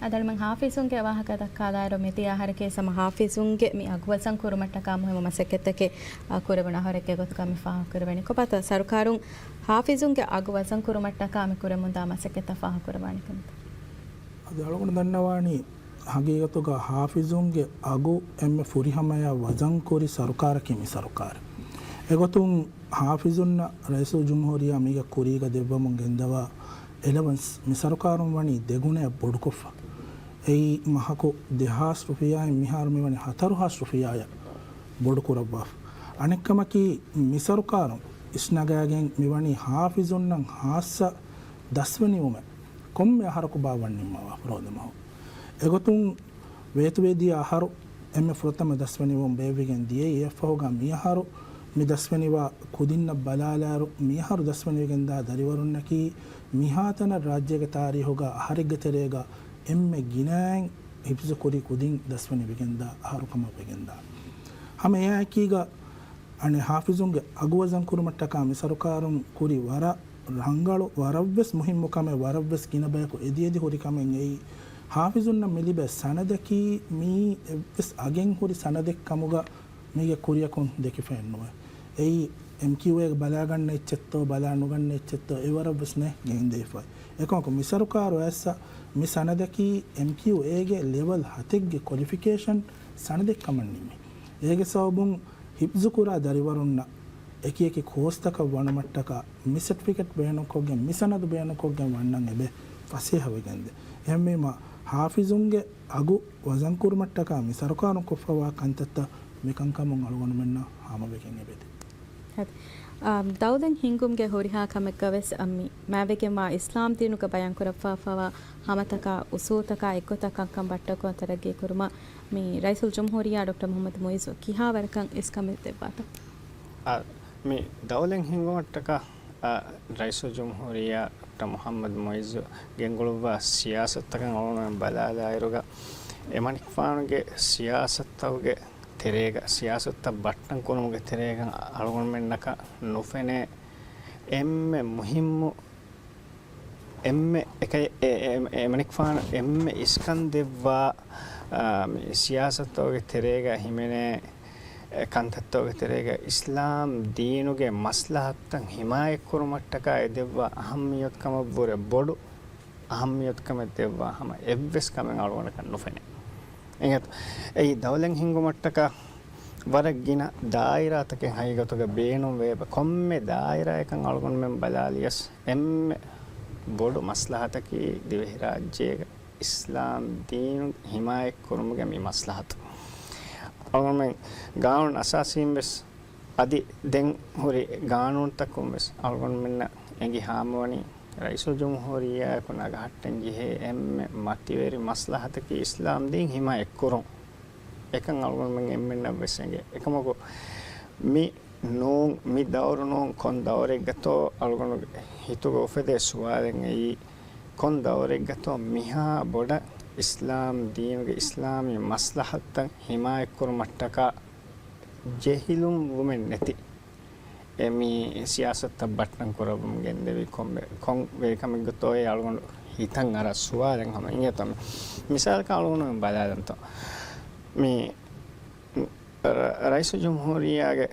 އަދި އަޅުމެން ހާފިޒުންގެ ވާހަކަ ދައްކާލާއިރު، މިދިޔަ އަހަރަކީ ހަމަ ހާފިޒުންގެ މި އަގު ވަޒަން ކުރުމަށްޓަކާ މުހިއްމު މަސައްކަތްތަކެއް، އާ، ކުރެވުނު އަހަރެއްގެ ގޮތުގަ މި ފާހަގަކުރެވެނީ. ކޮބާތޯ ސަރުކާރުން ހާފިޒުންގެ އަގު ވަޒަން ކުރުމަށްޓަކާ މި ކުރަމުންދާ މަސައްކަތްތައް ފާހަގަކުރައްވާނީ ކަމަށް؟ އަދި އަޅުގަނޑު ދަންނަވާނީ، ހަގީގަތުގަ ހާފިޒުންގެ އަގު އެންމެ ފުރިހަމަޔާ ވަޒަންކުރި ސަރުކާރަކީ މި ސަރުކާރެއް. އެގޮތުން ހާފިޒުންނަށް ރައީސުލްޖުމްހޫރިއްޔާ މީގަ ކުރީގަ ދެއްވަމުން ގެންދަވާ އެލަވަންސް މި ސަރުކާރުން ވަނީ ދެގުނައަށް ބޮޑުކޮށްފަ. އެއީ މަހަކު ދެހާސް ރުފިޔާއިން މިހާރު މިވަނީ ހަތަރުހާސް ރުފިޔާއަށް ބޮޑުކުރައްވާފަ. އަނެއްކަމަކީ، މި ސަރުކާރުން އިސްނަގާގެން މިވަނީ ހާފިޒުންނަށް ހާއްސަ ދަސްވެ ނިވުމެއް ކޮންމެ އަހަރަކު ބާއްވަން ނިންމަވާފަ ރޯދަމަހު. އެގޮތުން ވޭތުވެދިޔަ އަހަރު އެންމެ ފުރަތަމަ ދަސްވެ ނިވުން ބޭއްވިގެން ދިޔައީ. އެއަށްފަހުގަ މިއަހަރު މި ދަސްވެ ނިވާ ކުދިންނަށް ބަލާލާއިރު، މިއަހަރު ދަސްވެ ނިވިގެންދާ ދަރިވަރުންނަކީ މިހާތަނަށް ރާއްޖޭގެ ތާރީހުގަ އަހަރެއްގެ ތެރޭގަ އެންމެ ގިނައިން ހިފްޒު ކުރި ކުދިން ދަސްވެ ނިވިގެންދާ އަހަރު ކަމަށް ވެގެންދާ. ހަމަ އެއާއެކީގަ އަނެއް ހާފިޒުންގެ އަގު ވަޒަން ކުރުމަށްޓަކާ މި ސަރުކާރުން ކުރި ވަރަށް ރަނގަޅު، ވަރަށްވެސް މުހިއްމު ކަމެއް، ވަރަށްވެސް ގިނަ ބަޔަކު އެދިއެދި ހުރި ކަމެއް އެއީ، ހާފިޒުންނަށް މި ލިބޭ ސަނަދަކީ މީ އެއްވެސް އަގެއް ހުރި ސަނަދެއް ކަމުގަ މީގެ ކުރިއަކުން ދެކިފައެއްނުވޭ. އެއީ، އެމްކިއުއޭގެ ބަލާގަންނަ އެއްޗެއްތޯ، ބަލާ ނުގަންނަ އެއްޗެއްތޯ، އެވަރަށްވެސް ނެ ގެންދެވިފައި. އެކަމަކު، މި ސަރުކާރު އައިއްސަ މި ސަނަދަކީ އެމްކިއުއޭގެ ލެވެލް ހަތެއްގެ ކޮލިފިކޭޝަން ސަނަދެއް ކަމަށް ނިންމި. އޭގެ ސަބަބުން ހިފްޒުކުރާ ދަރިވަރުންނަށް އެކިއެކި ކޯސްތަކަށް ވަނުމަށްޓަކާ މި ސެޓްފިކެޓް ބޭނުންކޮށްގެން، މި ސަނަދު ބޭނުންކޮށްގެން ވަންނަން އެބަ ފަސޭހަވެގެންދޭ. އެހެންވީމަ، ހާފިޒުންގެ އަގު ވަޒަންކުރުމަށްޓަކާ މި ސަރުކާރުން ކޮށްފަވާ ކަންތައްތައް މިކަންކަމުން އަޅުގަނޑުމެންނަށް ހާމަވެގެން އެބަދޭ. އާ، ދައުލަތް ހިންގުމުގެ ހުރިހާ ކަމެއްގަވެސް މި މާތްވެގެންވާ އިސްލާމް ދީނުގަ ބަޔާންކުރައްވާފަވާ ހަމަތަކާ، އުސޫލުތަކާ އެއްގޮތަށް ކަންކަން ބައްޓަކޮށް ތަރައްގީކުރުމަށް މި ރައީސުލްޖުމްހޫރިއްޔާ ޑޮކްޓަރ މުޙައްމަދު މުޢިއްޒު ކިހާވަރަކަށް އިސްކަން ދެއްވާތަ؟ އާ، މި ދައުލަތް ހިންގުމަށްޓަކާ، އާ، ރައީސުލްޖުމްހޫރިއްޔާ ޑޮކްޓަރ މުޙައްމަދު މުޢިއްޒު ގެންގުޅުއްވާ ސިޔާސަތުތަކަށް އަޅުގަނޑުމެން ބަލާލާއިރުގަ، އެމަނިކުފާނުގެ ސިޔާސަތުތަކުގެ ތެރޭގަ، ސިޔާސަތުތައް ބައްޓަން ކުރުމުގެ ތެރޭގަ އަޅުގަނޑުމެންނަކަށް ނުފެނޭ އެންމެ މުހިއްމު، އެންމެ އެކަ-، އެ-، އެ-، އެމަނިކުފާނު އެންމެ އިސްކަން ދެއްވާ، އާ، މި ސިޔާސަތުތަކުގެ ތެރޭގަ ހިމެނޭ، އެ، ކަންތައްތަކުގެ ތެރޭގަ އިސްލާމް ދީނުގެ މަސްލަހަތުތައް ހިމާޔަތްކުރުމަށްޓަކާ އެ ދެއްވާ އަހައްމިޔަތުކަމަށްވުރެ ބޮޑު އަހައްމިޔަތުކަމެއް ދެއްވާ ހަމަ އެއްވެސް ކަމެއް އަޅުގަނޑަކަށް ނުފެނޭ. އެނގޭތޯ؟ އެއީ ދައުލަތް ހިންގުމަށްޓަކާ ވަރަށް ގިނަ ދާއިރާތަކެއް ހަގީގަތުގަ ބޭނުންވޭ. ކޮންމެ ދާއިރާއަކަށް އަޅުގަނޑުމެން ބަލާލިޔަސް އެންމެ ބޮޑު މަސްލަހަތަކީ ދިވެހިރާއްޖޭގަ އިސްލާމް ދީނު ހިމާޔަތްކުރުމުގެ މި މަސްލަހަތު. އަޅުގަނޑުމެން ގާނޫނު އަސާސީން ވެސް އަދި ދެން ހުރި ގާނޫނުތަކުން ވެސް އަޅުގަނޑުމެންނަށް އެނގި ހާމަވަނީ ރައީސުލްޖުމްހޫރިއްޔާއަކު ނަގަހައްޓަން ޖެހޭ އެންމެ މަތިވެރި މަސްލަހަތަކީ އިސްލާމް ދީން ހިމާޔަތްކުރުން. އެކަން އަޅުގަނޑުމެން އެންމެންނަށް ވެސް އެނގޭ. އެކަމަކު، މި ނޫން، މި ދައުރު ނޫން، ކޮން ދައުރެއްގަތޯ އަޅުގަނޑުގެ ހިތުގަ އުފެދޭ ސުވާލެއް އެއީ، ކޮން ދައުރެއްގަތޯ މިހާ ބޮޑަށް އިސްލާމް ދީނުގެ އިސްލާމީ މަސްލަހަތުތައް ހިމާޔަތްކުރުމަށްޓަކާ ޖެހިލުން ވުމެއް ނެތި އެ މި ސިޔާސަތުތައް ބައްޓަން ކުރައްވަމުން ގެންދެވި ކޮން ވެ-، ކޮން ވެރިކަމެއްގަތޯއޭ އަޅުގަނޑު ހިތަށް އަރާ ސުވާލެއް ހަމަ އިނގޭތޯ. މި މިސާލަކަށް އަޅުގަނޑު ބަލާލަންތޯ. މި ރަ-، ރައީސުލްޖުމްހޫރިއްޔާގެ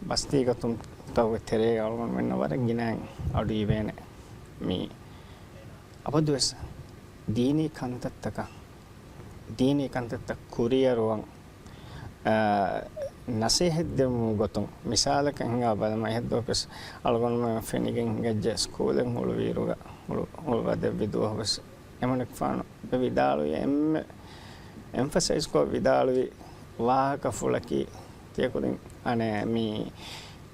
ބަސްތީގަތުންތަކުގެ ތެރޭގަ އަޅުގަނޑުމެންނަށް ވަރަށް ގިނައިން އަޑު އިވޭނެ. މި އަބަދުވެސް ދީނީ ކަންތައްތަކަށް، ދީނީ ކަންތައްތައް ކުރިއަރުވަން، އާ، ނަސޭހަތް ދެމުމުގެ ގޮތުން މިސާލަކަށް ހިނގާ ބަލަމާ، އެހެއްދުވަހަކުވެސް އަޅުގަނޑުމެން ފެނިގެން ހިނގައްޖެ ސްކޫލެއް ހުޅުވިއިރުގަ، ހުޅު-، ހުޅުވާ ދެއްވި ދުވަހުވެސް އެމަނިކުފާނު ވިދާޅުވި އެންމެ އެމްފަސައިޒްކޮށް ވިދާޅުވި ވާހަކަފުޅަކީ، ތިޔަކުދިން އަނެއް މި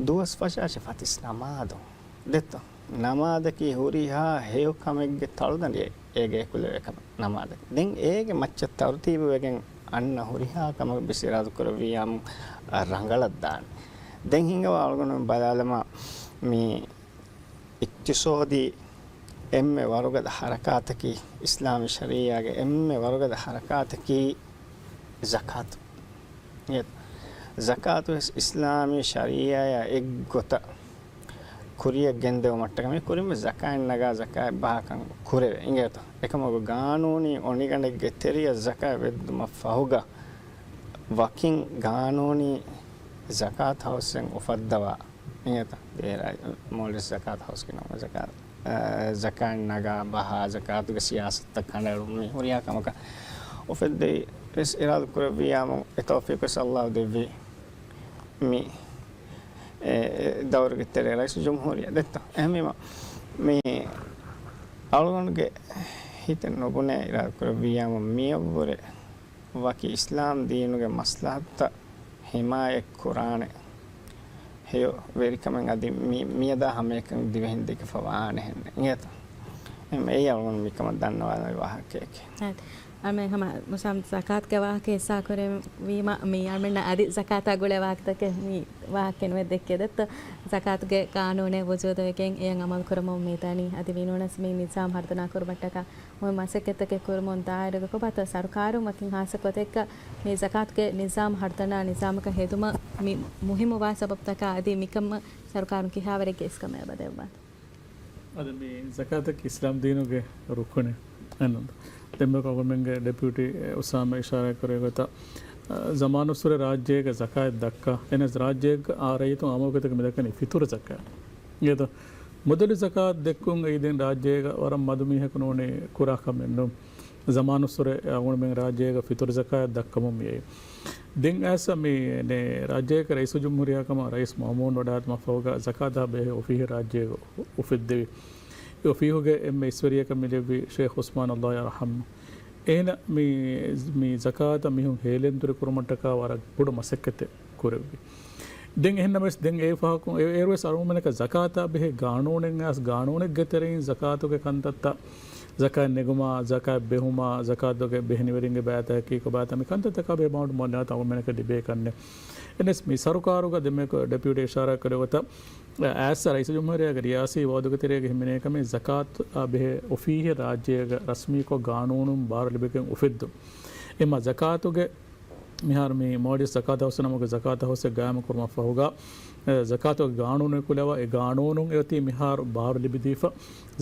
ދުވަސް ފަށާށި ފަތިސް ނަމާދު ދެއްތޯ؟ ނަމާދަކީ ހުރިހާ ހެޔޮ ކަމެއްގެ ތަޅުދަނޑި އެ-، އޭގެ އެކުލެވޭ ކަމެއް ނަމާދަކީ. ދެން އޭގެ މައްޗަށް ތަރުތީބުވެގެން އަންނަ ހުރިހާ ކަމަކަށް ވެސް އިރާދަކުރެއްވިއްޔާމު ރަނގަޅަށް ދާނެ. ދެން ހިނގަވާ އަޅުގަނޑުމެން ބަލާލަމާ، މި އިޤްތިޞާދީ އެންމެ ވަރުގަދަ ޙަރަކާތަކީ، އިސްލާމީ ޝަރީޢާގެ އެންމެ ވަރުގަދަ ޙަރަކާތަކީ ޒަކާތު. ޒަކާތު ވެސް އިސްލާމީ ޝަރީޢާއާ އެއްގޮތަށް ކުރިއަށް ގެންދެވުމަށްޓަކައި މި ކުރިން ވެސް ޒަކާތް ނަގާ ޒަކާތް ބަހާކަން ކުރެވޭ. އިނގޭތޯ؟ އެކަމަކު ގާނޫނީ އޮނިގަނޑެއްގެ ތެރެޔަށް ޒަކާތް ވެއްދުމަށް ފަހުގަ ވަކިން ގާނޫނީ ޒަކާތް ހައުސްއެއް އުފައްދަވާ. އިނގޭތަ؟ ދޭރާ މޯލިސް ޒަކާތް ހައުސްގެ ނަމަ ޒަކާތް، އަ، ޒަކާތް ނަގާ ބަހާ، ޒަކާތުގެ ސިޔާސަތުތައް ކަނޑައެޅުން މި ހުރިހާ ކަމަކަށް އުފެއްދެވި ވެސް އިރާދަ ކުރެއްވިއްޔާމު އެ ތައުފީޤު ވެސް އައްލާހު ދެއްވި. މި އެ، އެ ދައުރުގެ ތެރޭ ރައީސުލްޖުމްހޫރިއްޔާ ދެއްތޯ. އެހެންވީމަ، މި އަޅުގަނޑުގެ ހިތެއް ނުބުނޭ އިރާދަކުރެއްވިއްޔާމަ މިއަށްވުރެ ވަކި އިސްލާމް ދީނުގެ މަސްލަހަތުތައް ހިމާޔަތް ކުރާނެ ހެޔޮ ވެރިކަމެއް އަދި މި، މިއަދާ ހަމައެކަނި ދިވެހިން ދެކެފަ ވާނެހެން އިނގޭތަ؟ އެހެން އެއީ އަޅުގަނޑު މިކަމަށް ދަންނަވާލެވޭ ވާހަކައެކޭ. އަޅުމެން ހަމަ މުސާމް ޒަކާތުގެ ވާހަކަ އިސާ ކުރެއްވީމަ، މި އަޅުމެންނަށް އަދި ޒަކާތާ ގުޅޭ ވާހަކަތަކެއް މި ވާހަކައިން ދެއްކޭ ދެއްތޯ؟ ޒަކާތުގެ ގާނޫނެއް ވުޖޫދުވެގެން އެއަށް އަމަލު ކުރަމުން މިދަނީ. އަދި މިނޫނަސް މި ނިޒާމް ހަރުދަނާ ކުރުމަށްޓަކާ މުހިންމު މަސައްކަތްތަކެއް ކުރުމުން ދާއިރުގަ ކޮބާތޯ ސަރުކާރުން ވަކިން ހާއްސަ ގޮތެއްގަ މި ޒަކާތުގެ ނިޒާމް ހަރުދަނާ ނިޒާމަކަށް ހެދުމަށް މި މުހިންމުވާ ސަބަބުތަކާ އަދި މިކަމަށް ސަރުކާރުން ކިހާވަރެއްގެ އިސްކަމެއް އެބަ ދެއްވާތޯ؟ އަދި މި ޒަކާތަކީ އިސްލާމް ދީނުގެ ރުކުނެއް. އެންނަން ދެންމެ ގަވަރމެންޓްގެ ޑެޕިއުޓީ އުސާމާ އިޝާރާތް ކުރެއްވި ގޮތަށް، އަ، ޒަމާނުއްސުރެ ރާއްޖޭގަ ޒަކާތް ދައްކާ، އެނަސް ރާއްޖޭގަ އާ ރައްޔިތުން އާ މަގުތަކެއް މިދައްކަނީ ފިތުރު ޒަކާތް. އިނގޭތޯ؟ މުދަލި ޒަކާތް ދެއްކުން އެއީ ދެން ރާއްޖޭގަ ވަރަށް މަދު މީހަކު ނޫނީ ކުރާ ކަމެއް ނޫން. ޒަމާނުއްސުރެ އަޅުގަނޑުމެން ރާއްޖޭގަ ފިތުރު ޒަކާތް ދައްކަމުން މިއައީ. ދެން އައިސް މި ރާއްޖޭގެ ރައީސުލްޖުމްހޫރިއްޔާ ކަމަށް ރައީސް މައުމޫން ވަޑައިގަތުމަށްފަހުގަ ޒަކާތާ ބެހޭ އޮފީހެއް ރާއްޖޭގަ އުފެއްދެވި. އެ އޮފީހުގެ އެންމެ އިސްވެރިޔަކަށް މި ލެއްވީ ޝޭޚް އުސްމާން، އައްލާހު ޔަރްޙަމް. އޭނަ މި، މި ޒަކާތަށް މީހުން ހޭލެންތުރި ކުރުމަށްޓަކާ ވަރަށް ބޮޑު މަސައްކަތެއް ކުރެއްވި. ދެން އެހެންނަމަވެސް ދެން އެ ފަހަކުން އެ، އޭރުވެސް އަޅުގަނޑުމެންނަކަށް ޒަކާތާ ބެހޭ ގާނޫނެއް އައިސް ގާނޫނެއްގެ ތެރެއިން ޒަކާތުގެ ކަންތައްތައް، ޒަކާތް ނެގުމާ، ޒަކާތް ބެހުމާ، ޒަކާތުގެ ބެހެނިވެރިންގެ ބައިތައް ހަޤީޤު ބައިތައް މި ކަންތައްތަކާ ބެހޭ މައުލޫމާތު އަޅުގަނޑުމެންނަކަށް ލިބޭ ކަންނެއް. އެނަސް މި ސަރުކާރުގަ ދެންމެ ޑެޕިއުޓީ އިޝާރާތް ކުރެއްވި ގޮތަށް، އައިސް ރައީސުލްޖުމްހޫރިއްޔާގެ ރިޔާސީ ވައުދުގެ ތެރޭގަ ހިމެނޭ ކަމެއް ޒަކާތާ ބެހޭ އޮފީހެއް ރާއްޖޭގަ ރަސްމީކޮށް ގާނޫނުން ބާރު ލިބިގެން އުފެއްދުން. އެމަ ޒަކާތުގެ މިހާރު މި މޯލްޑިވްސް ޒަކާތު ހައުސް ނަމުގެ ޒަކާތު ހައުސެއް ގާއިމު ކުރުމަށްފަހުގަ، އެ، ޒަކާތުގެ ގާނޫނު އެކުލަވާ، އެ ގާނޫނުން އެއޮތީ މިހާރު ބާރު ލިބިދީފަ،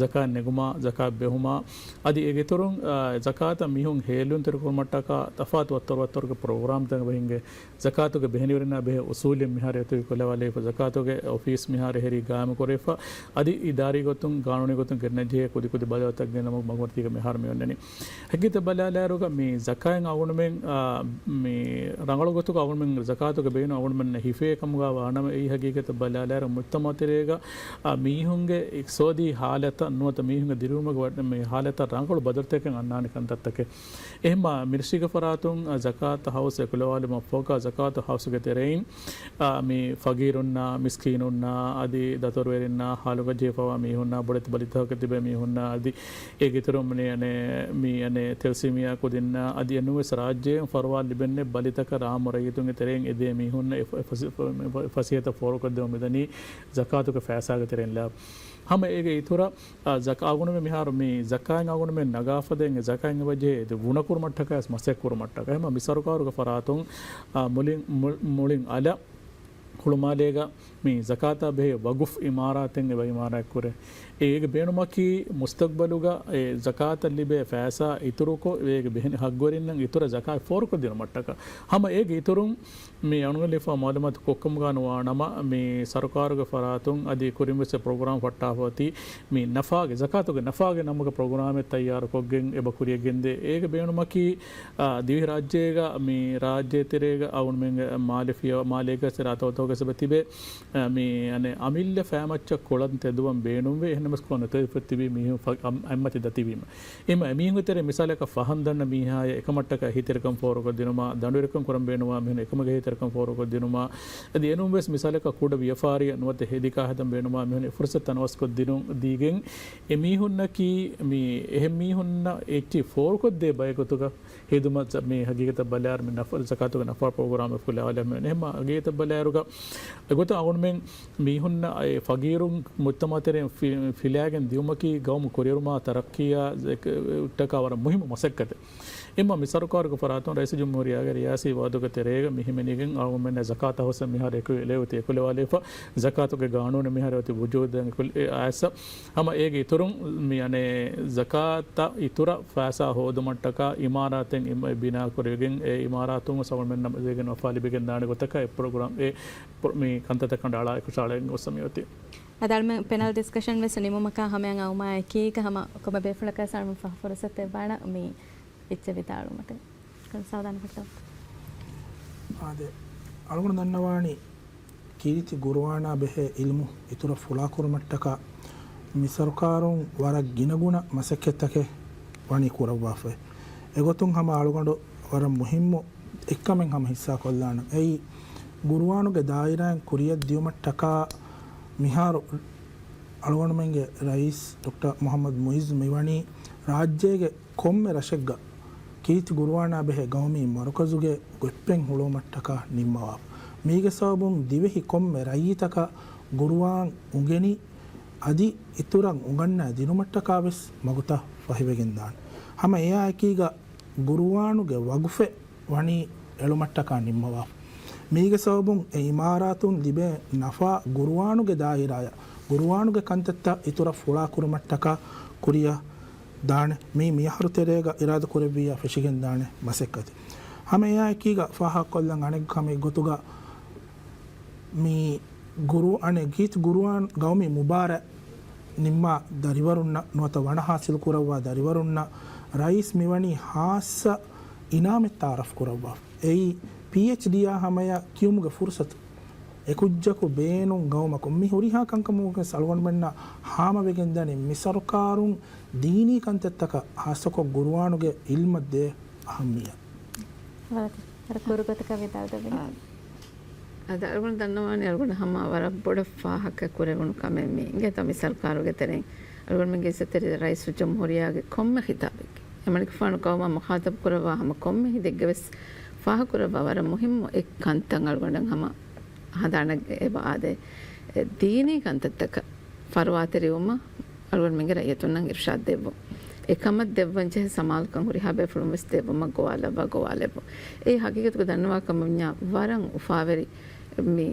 ޒަކާތް ނެގުމާ، ޒަކާތް ބެހުމާ، އަދި އޭގެ އިތުރުން، އާ، ޒަކާތަށް މީހުން ހޭލުންތެރިކުރުމަށްޓަކާ ތަފާތު ވައްތަރު ވައްތަރުގެ ޕްރޮގްރާމްތައް އެބަ ހިންގޭ. ޒަކާތުގެ ބެހެނިވެރިންނާ ބެހޭ އުސޫލެއް މިހާރު އެތުރި ކުލަވާލައިފަ، ޒަކާތުގެ އޮފީސް މިހާރު އެހެރީ ގާއިމު ކުރެވިފަ، އަދި އިދާރީ ގޮތުން، ގާނޫނީ ގޮތުން ގެންނަޖެހޭ ކުދި ކުދި ބަދަލުތައް ގެންނަމުގެ މަގުމަތީގަ މިހާރު މި އޮންނަނީ. ހަގީގަތަށް ބަލާލާއިރުގަ މި ޒަކާތް އަޅުގަނޑުމެން، އާ، މި ރަނގަޅު ގޮތުގަ އަޅުގަނޑުމެން ޒަކާތުގެ ބޭނުން އަޅުގަނޑުމެންނަށް ހިފޭ ކަމުގަ ވާނަމަ، އެއީ ހަގީގަތަށް ބަލާލާއިރު މުޖްތަމަޢު ތެރޭގަ، އާ، މީހުންގެ އިޤްތިޞާދީ ޙާލަތަށް ނުވަތަ މީހުންގެ ދިރިއުޅުމުގެ ވަ-، މި ޙާލަތަށް ރަނގަޅު ބަދަލުތަކެއް އަންނާނެ ކަންތައްތަކެއް. އެހެންމާ މިނިސްޓްރީގެ ފަރާތުން، އާ، ޒަކާތު ހައުސް އެކުލަވާލުމަށްފަހުގަ ޒަކާތު ހައުސްގެ ތެރެއިން، އާ، މި ފަގީރުންނާ، މިސްކީނުންނާ، އަދި ދަތުރުވެރިންނާ، ޙާލުގަ ޖެހިފަވާ މީހުންނާ، ބޮޑެތި ބަލިތަކަކަށް ތިބޭ މީހުންނާ، އަދި އޭގެ އިތުރުން މި އަނެއް، މި އަނެއް ތެލެސީމިއާ ކުދިންނާ، އަދި އެނޫންވެސް ރާއްޖޭން ފަރުވާ ލިބެންނެ ބަލިތަކަށް ރާއްމު ރައްޔިތުންގެ ތެރެއިން އެދޭ މީހުންނަށް އެ ފަ-، އެ ފަސި-، ފަ-، ފަސޭހަތައް ފޯރުކޮށްދެމުން މިދަނީ ޒަކާތުގެ ފައިސާގެ ތެރެއިން ލާ. ހަމަ އޭގެ އިތުރަށް، އާ، ޒަކާ އަޅުގަނޑުމެން މިހާރު މި ޒަކާތް އަޅުގަނޑުމެން ނަގާފަދައިން އެ ޒަކާތް އެބަޖެހޭ ވުނަކުރުމަށްޓަކައި ވެސް މަސައްކަތް ކުރުމަށްޓަކައި. ހަމަ މި ސަރުކާރުގެ ފަރާތުން، އާ، މުޅިން، މު-، މުޅިން އަލަށް ހުޅުމާލޭގަ މި ޒަކާތާ ބެހޭ ވަގުފް އިމާރާތެއް އެބަ އިމާރާތް ކުރޭ. އޭގެ ބޭނުމަކީ މުސްތަގްބަލުގަ އެ ޒަކާތަށް ލިބޭ ފައިސާ އިތުރުކޮށް، އޭގެ ބެހެނި ހައްގުވެރިންނަށް އިތުރަށް ޒަކާތް ފޯރުކޮށްދިނުމަށްޓަކައި. ހަމަ އޭގެ އިތުރުން މި އަޅުގަނޑު ލިބިފަ މައުލޫމާތު ކޮށްކަމުގަ ނުވާނަމަ، މި ސަރުކާރުގެ ފަރާތުން އަދި ކުރިންވެސް ޕްރޮގްރާމް ފައްޓާފަ އޮތީ، މި ނަފާގެ، ޒަކާތުގެ ނަފާގެ ނަމުގެ ޕްރޮގްރާމެއް ތައްޔާރުކޮށްގެން އެބަ ކުރިޔަށް ގެންދޭ. އޭގެ ބޭނުމަކީ، އާ، ދިވެހިރާއްޖޭގަ މި ރާއްޖޭ ތެރޭގަ އަޅުގަނޑުމެންގެ މާލެ ފިޔަ-، މާލޭގަ ސިރާތައް ތައް ތައް ވެސް އެބަ ތިބޭ. އާ، މި އަނެއް އަމިއްލަ ފައިމައްޗަށް ކޮޅަށް ތެދުވަން ބޭނުންވޭ. އެހެންނަމަވެސް ކޮން ނުތެދުފަ ތިބީ މީހުން ފަ-، އަ-، އަތްމަތި ދަތިވީމަ. އެހެންމަ އެމީހުންގެ ތެރޭ މިސާލަކަށް ފަހަން ދަންނަ މީހާޔަށް އެކަމަށްޓަކައި އެހީތެރިކަން ފޯރުކޮށްދިނުމާ، ދަނޑުވެރިކަން ކުރަން ބޭނުންވާ މީހުން އެކަމުގެ އެހީތެރިކަން ފޯރުކޮށްދިނުމާ، އަދި އެނޫންވެސް މިސާލަކަށް ކުޑަ ވިޔަފާރިއެއް ނުވަތަ ހެދި ކާހެދަން ބޭނުންވާ މީހުން އެ ފުރުސަތު ތަނަވަސްކޮށް ދިނުން ދީގެން، އެމީހުންނަކީ މި އެހެން މީހުންނަށް އެއްޗެއް ފޯރުކޮށްދޭ ބައެއް ގޮތުގަ ހެދުމަށް މި ހަގީގަތަށް ބަލާއިރު މި ނަފަ-، ޒަކާތުގެ ނަފާ ޕްރޮގްރާމެއް ފުލާވާލެއް ހަމަ އެހެންމަ ހަގީގަތަށް ބަލާއިރުގަ އެގޮތަށް އަޅުގަނޑުމެން މީހުންނަށް އެ ފަގީރުން މުޖްތަމަޢު ތެރެއިން ފި-، ފިލާގެން ދިއުމަކީ ގައުމު ކުރިއެރުމާ ތަރައްޤީއާ އެކަ-، އެއްޓަކާ ވަރަށް މުހިއްމު މަސައްކަތެއް. އެހެންމަ މި ސަރުކާރުގެ ފަރާތުން ރައީސުލްޖުމްހޫރިއްޔާގެ ރިޔާސީ ވައުދުގެ ތެރޭގަ މި ހިމެނިގެން އަޅުގަނޑުމެންނަށް ޒަކާތު ހައުސް މިހާރު އެކު އެޅެވި އެކުލަވާލެވިފަ، ޒަކާތުގެ ގާނޫނު މިހާރު އޮތީ ވުޖޫދަށް އެކުލެ-، އެ އައިސް ހަމަ އޭގެ އިތުރުން މި އަނެއް ޒަކާތަށް އިތުރަށް ފައިސާ ހޯދުމަށްޓަކާ އިމާރާތެއް އިމަ-، ބިނާ ކުރެވިގެން، އެ އިމާރާތުން ވެސް އަޅުގަނޑުމެންނަށް ވެގެން ވަފާ ލިބިގެން ދާނެ ގޮތަކަށް އެ ޕްރޮގްރާމް އެ ޕްރޮ-، މި ކަންތައްތައް ކަނޑައަޅާ އެކުށާޅައިގެން ގޮސް މިއޮތީ. އަދި އަޅުމެން ޕެނަލް ޑިސްކަޝަން ވެސް ނިމުމަކާ ހަމަޔަށް އައުމާ އެކީގަ ހަމަ ކޮބާ ބޭފުޅަކަށް އަޅުމެން ފަހު ފުރުސަތެއް ވާނަ މި އެއްޗެއް ވިދާޅުވުމަށްޓަކައި. ސައުދާން ބައްޓަ. އާދެ، އަޅުގަނޑު ދަންނަވާނީ ކީރިތި ގުރުއާނާ ބެހޭ އިލްމު އިތުރަށް ފުޅާކުރުމަށްޓަކާ މި ސަރުކާރުން ވަރަށް ގިނަގުނަ މަސައްކަތްތަކެއް ވަނީ ކުރައްވާފައި. އެގޮތުން ހަމަ އަޅުގަނޑު ވަރަށް މުހިއްމު އެއްކަމެއް ހަމަ ހިއްސާކޮށްލާނަން. އެއީ، ގުރުއާނުގެ ދާއިރާއިން ކުރިއަށް ދިޔުމަށްޓަކާ މިހާރު އަޅުގަނޑުމެންގެ ރައީސް ޑޮކްޓަރ މުޙައްމަދު މުޢިއްޒު މިވަނީ ރާއްޖޭގެ ކޮންމެ ރަށެއްގަ ކީރިތި ގުރުއާނާ ބެހޭ ގައުމީ މަރުކަޒުގެ ގޮތްޕެން ހުޅުވުމަށްޓަކާ ނިންމަވާފަ. މީގެ ސަބަބުން ދިވެހި ކޮންމެ ރައްޔިތަކަށް ގުރުއާން އުނގެނި އަދި އިތުރަށް އުނގަންނާ ދިނުމަށްޓަކާ ވެސް މަގުތައް ފަހިވެގެންދާނެ. ހަމަ އެއާ އެކީގަ ގުރުއާނުގެ ވަގުފެއް ވަނީ އެޅުމަށްޓަކާ ނިންމަވާފަ. މީގެ ސަބަބުން އެ އިމާރާތުން ލިބޭ ނަފާ ގުރުއާނުގެ ދާއިރާޔަށް ގުރުއާނުގެ ކަންތައްތައް އިތުރަށް ފުޅާކުރުމަށްޓަކާ ކުރިއަށް ދާނެ. މީ މިއަހަރު ތެރޭގަ އިރާދަކުރެއްވިއްޔާ ފެށިގެންދާނެ މަސައްކަތެއް. ހަމަ އެއާ އެކީގަ ފާހަގަކޮށްލަން އަނެއް ކަމެއް ގޮތުގަ މި ގުރު-، އަނެއް ގީތި ގުރުއާން ގައުމީ މުބާރާތް ނިންމާ ދަރިވަރުންނަށް ނުވަތަ ވަނަ ހާސިލު ކުރައްވާ ދަރިވަރުންނަށް ރައީސް މިވަނީ ހާއްސަ އިނާމެއް ތައާރަފް ކުރައްވާ. އެއީ، ޕީއެޗްޑީއާ ހަމަޔަށް ކިޔުމުގެ ފުރުސަތު. އެކުއްޖަކު ބޭނުން ގައުމަކު މި ހުރިހާ ކަންކަމުގެ ވެސް އަޅުގަނޑުމެންނަށް ހާމަވެގެންދަނީ މި ސަރުކާރުން ދީނީ ކަންތައްތަކަށް ހާއްސަކޮށް ގުރުއާނުގެ އިލްމަށް ދޭ އަހައްމިއްޔަތު. ވަރަށް ކުރު ގޮތަކަށް ވިދާޅު ދެއްވި. އާ، އަދި އަޅުގަނޑު ދަންނަވާނީ އަޅުގަނޑު ހަމަ ވަރަށް ބޮޑަށް ފާހަގަ ކުރެވުނު ކަމެއް މީ. އިނގޭތޯ މި ސަރުކާރުގެ ތެރެއިން އަޅުގަނޑުމެންގެ އިއްޒަތްތެރި ރައީސުލްޖުމްހޫރިއްޔާގެ ކޮންމެ ޚިތާބެއްގެ އެމަނިކުފާނު ގައުމަށް މުޚާތަބު ކުރައްވާ ހަމަ ކޮންމެ ހިނދެއްގެ ވެސް ފާހަގަ ކުރައްވާ ވަރަށް މުހިއްމު އެއް ކަންތައް އަޅުގަނޑަށް ހަމަ ހަނދާނަށް އެބަ އާދޭ. އެ، ދީނީ ކަންތައްތަކަށް ފަރުވާތެރިވުމަށް އަޅުގަނޑުމެންގެ ރައްޔިތުންނަށް އިރުޝާދު ދެއްވުން. އެކަމަށް ދެއްވަންޖެހޭ ސަމާލުކަން ހުރިހާ ބޭފުޅުން ވެސް ދެއްވުމަށް ގޮވާލައްވާ ގޮވާލެއްވުން. އެއީ ހަގީގަތުގަ ދަންނަވާ ކަމަށް ވަންޏާ ވަރަށް އުފާވެރި މި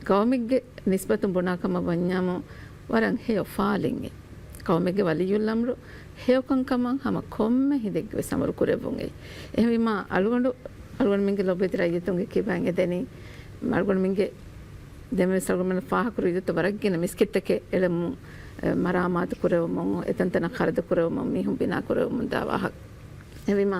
ގައުމެއްގެ ނިސްބަތުން ބުނާ ކަމަށް ވަންޏާމު ވަރަށް ހެޔޮ ފާލިން އެ. ގައުމެއްގެ ވަލިއްޔުލްއަމްރު ހެޔޮކަންކަމަށް ހަމަ ކޮންމެ ހިނދެއްގެ ވެސް އަމުރު ކުރެއްވުން އެ. އެހެންވީމާ އަޅުގަނޑު، އަޅުގަނޑުމެންގެ ލޮބުވެތި ރައްޔިތުންގެ ކިބައިން އެދެނީ އަޅުގަނޑުމެންގެ ދެންވެސް އަޅުގަނޑުމެން ފާހަގަކުރި އިއްޒަތު ވަރަށް ގިނަ މިސްކިތްތަކެއް އެޅެމުން، އެ، މަރާމާތު ކުރެވުމުން، އެތަންތަނަށް ޚަރަދު ކުރެވުމުން، މީހުން ބިނާ ކުރެވުމުން ދާ ވާހަކަ. އެހެންވީމާ،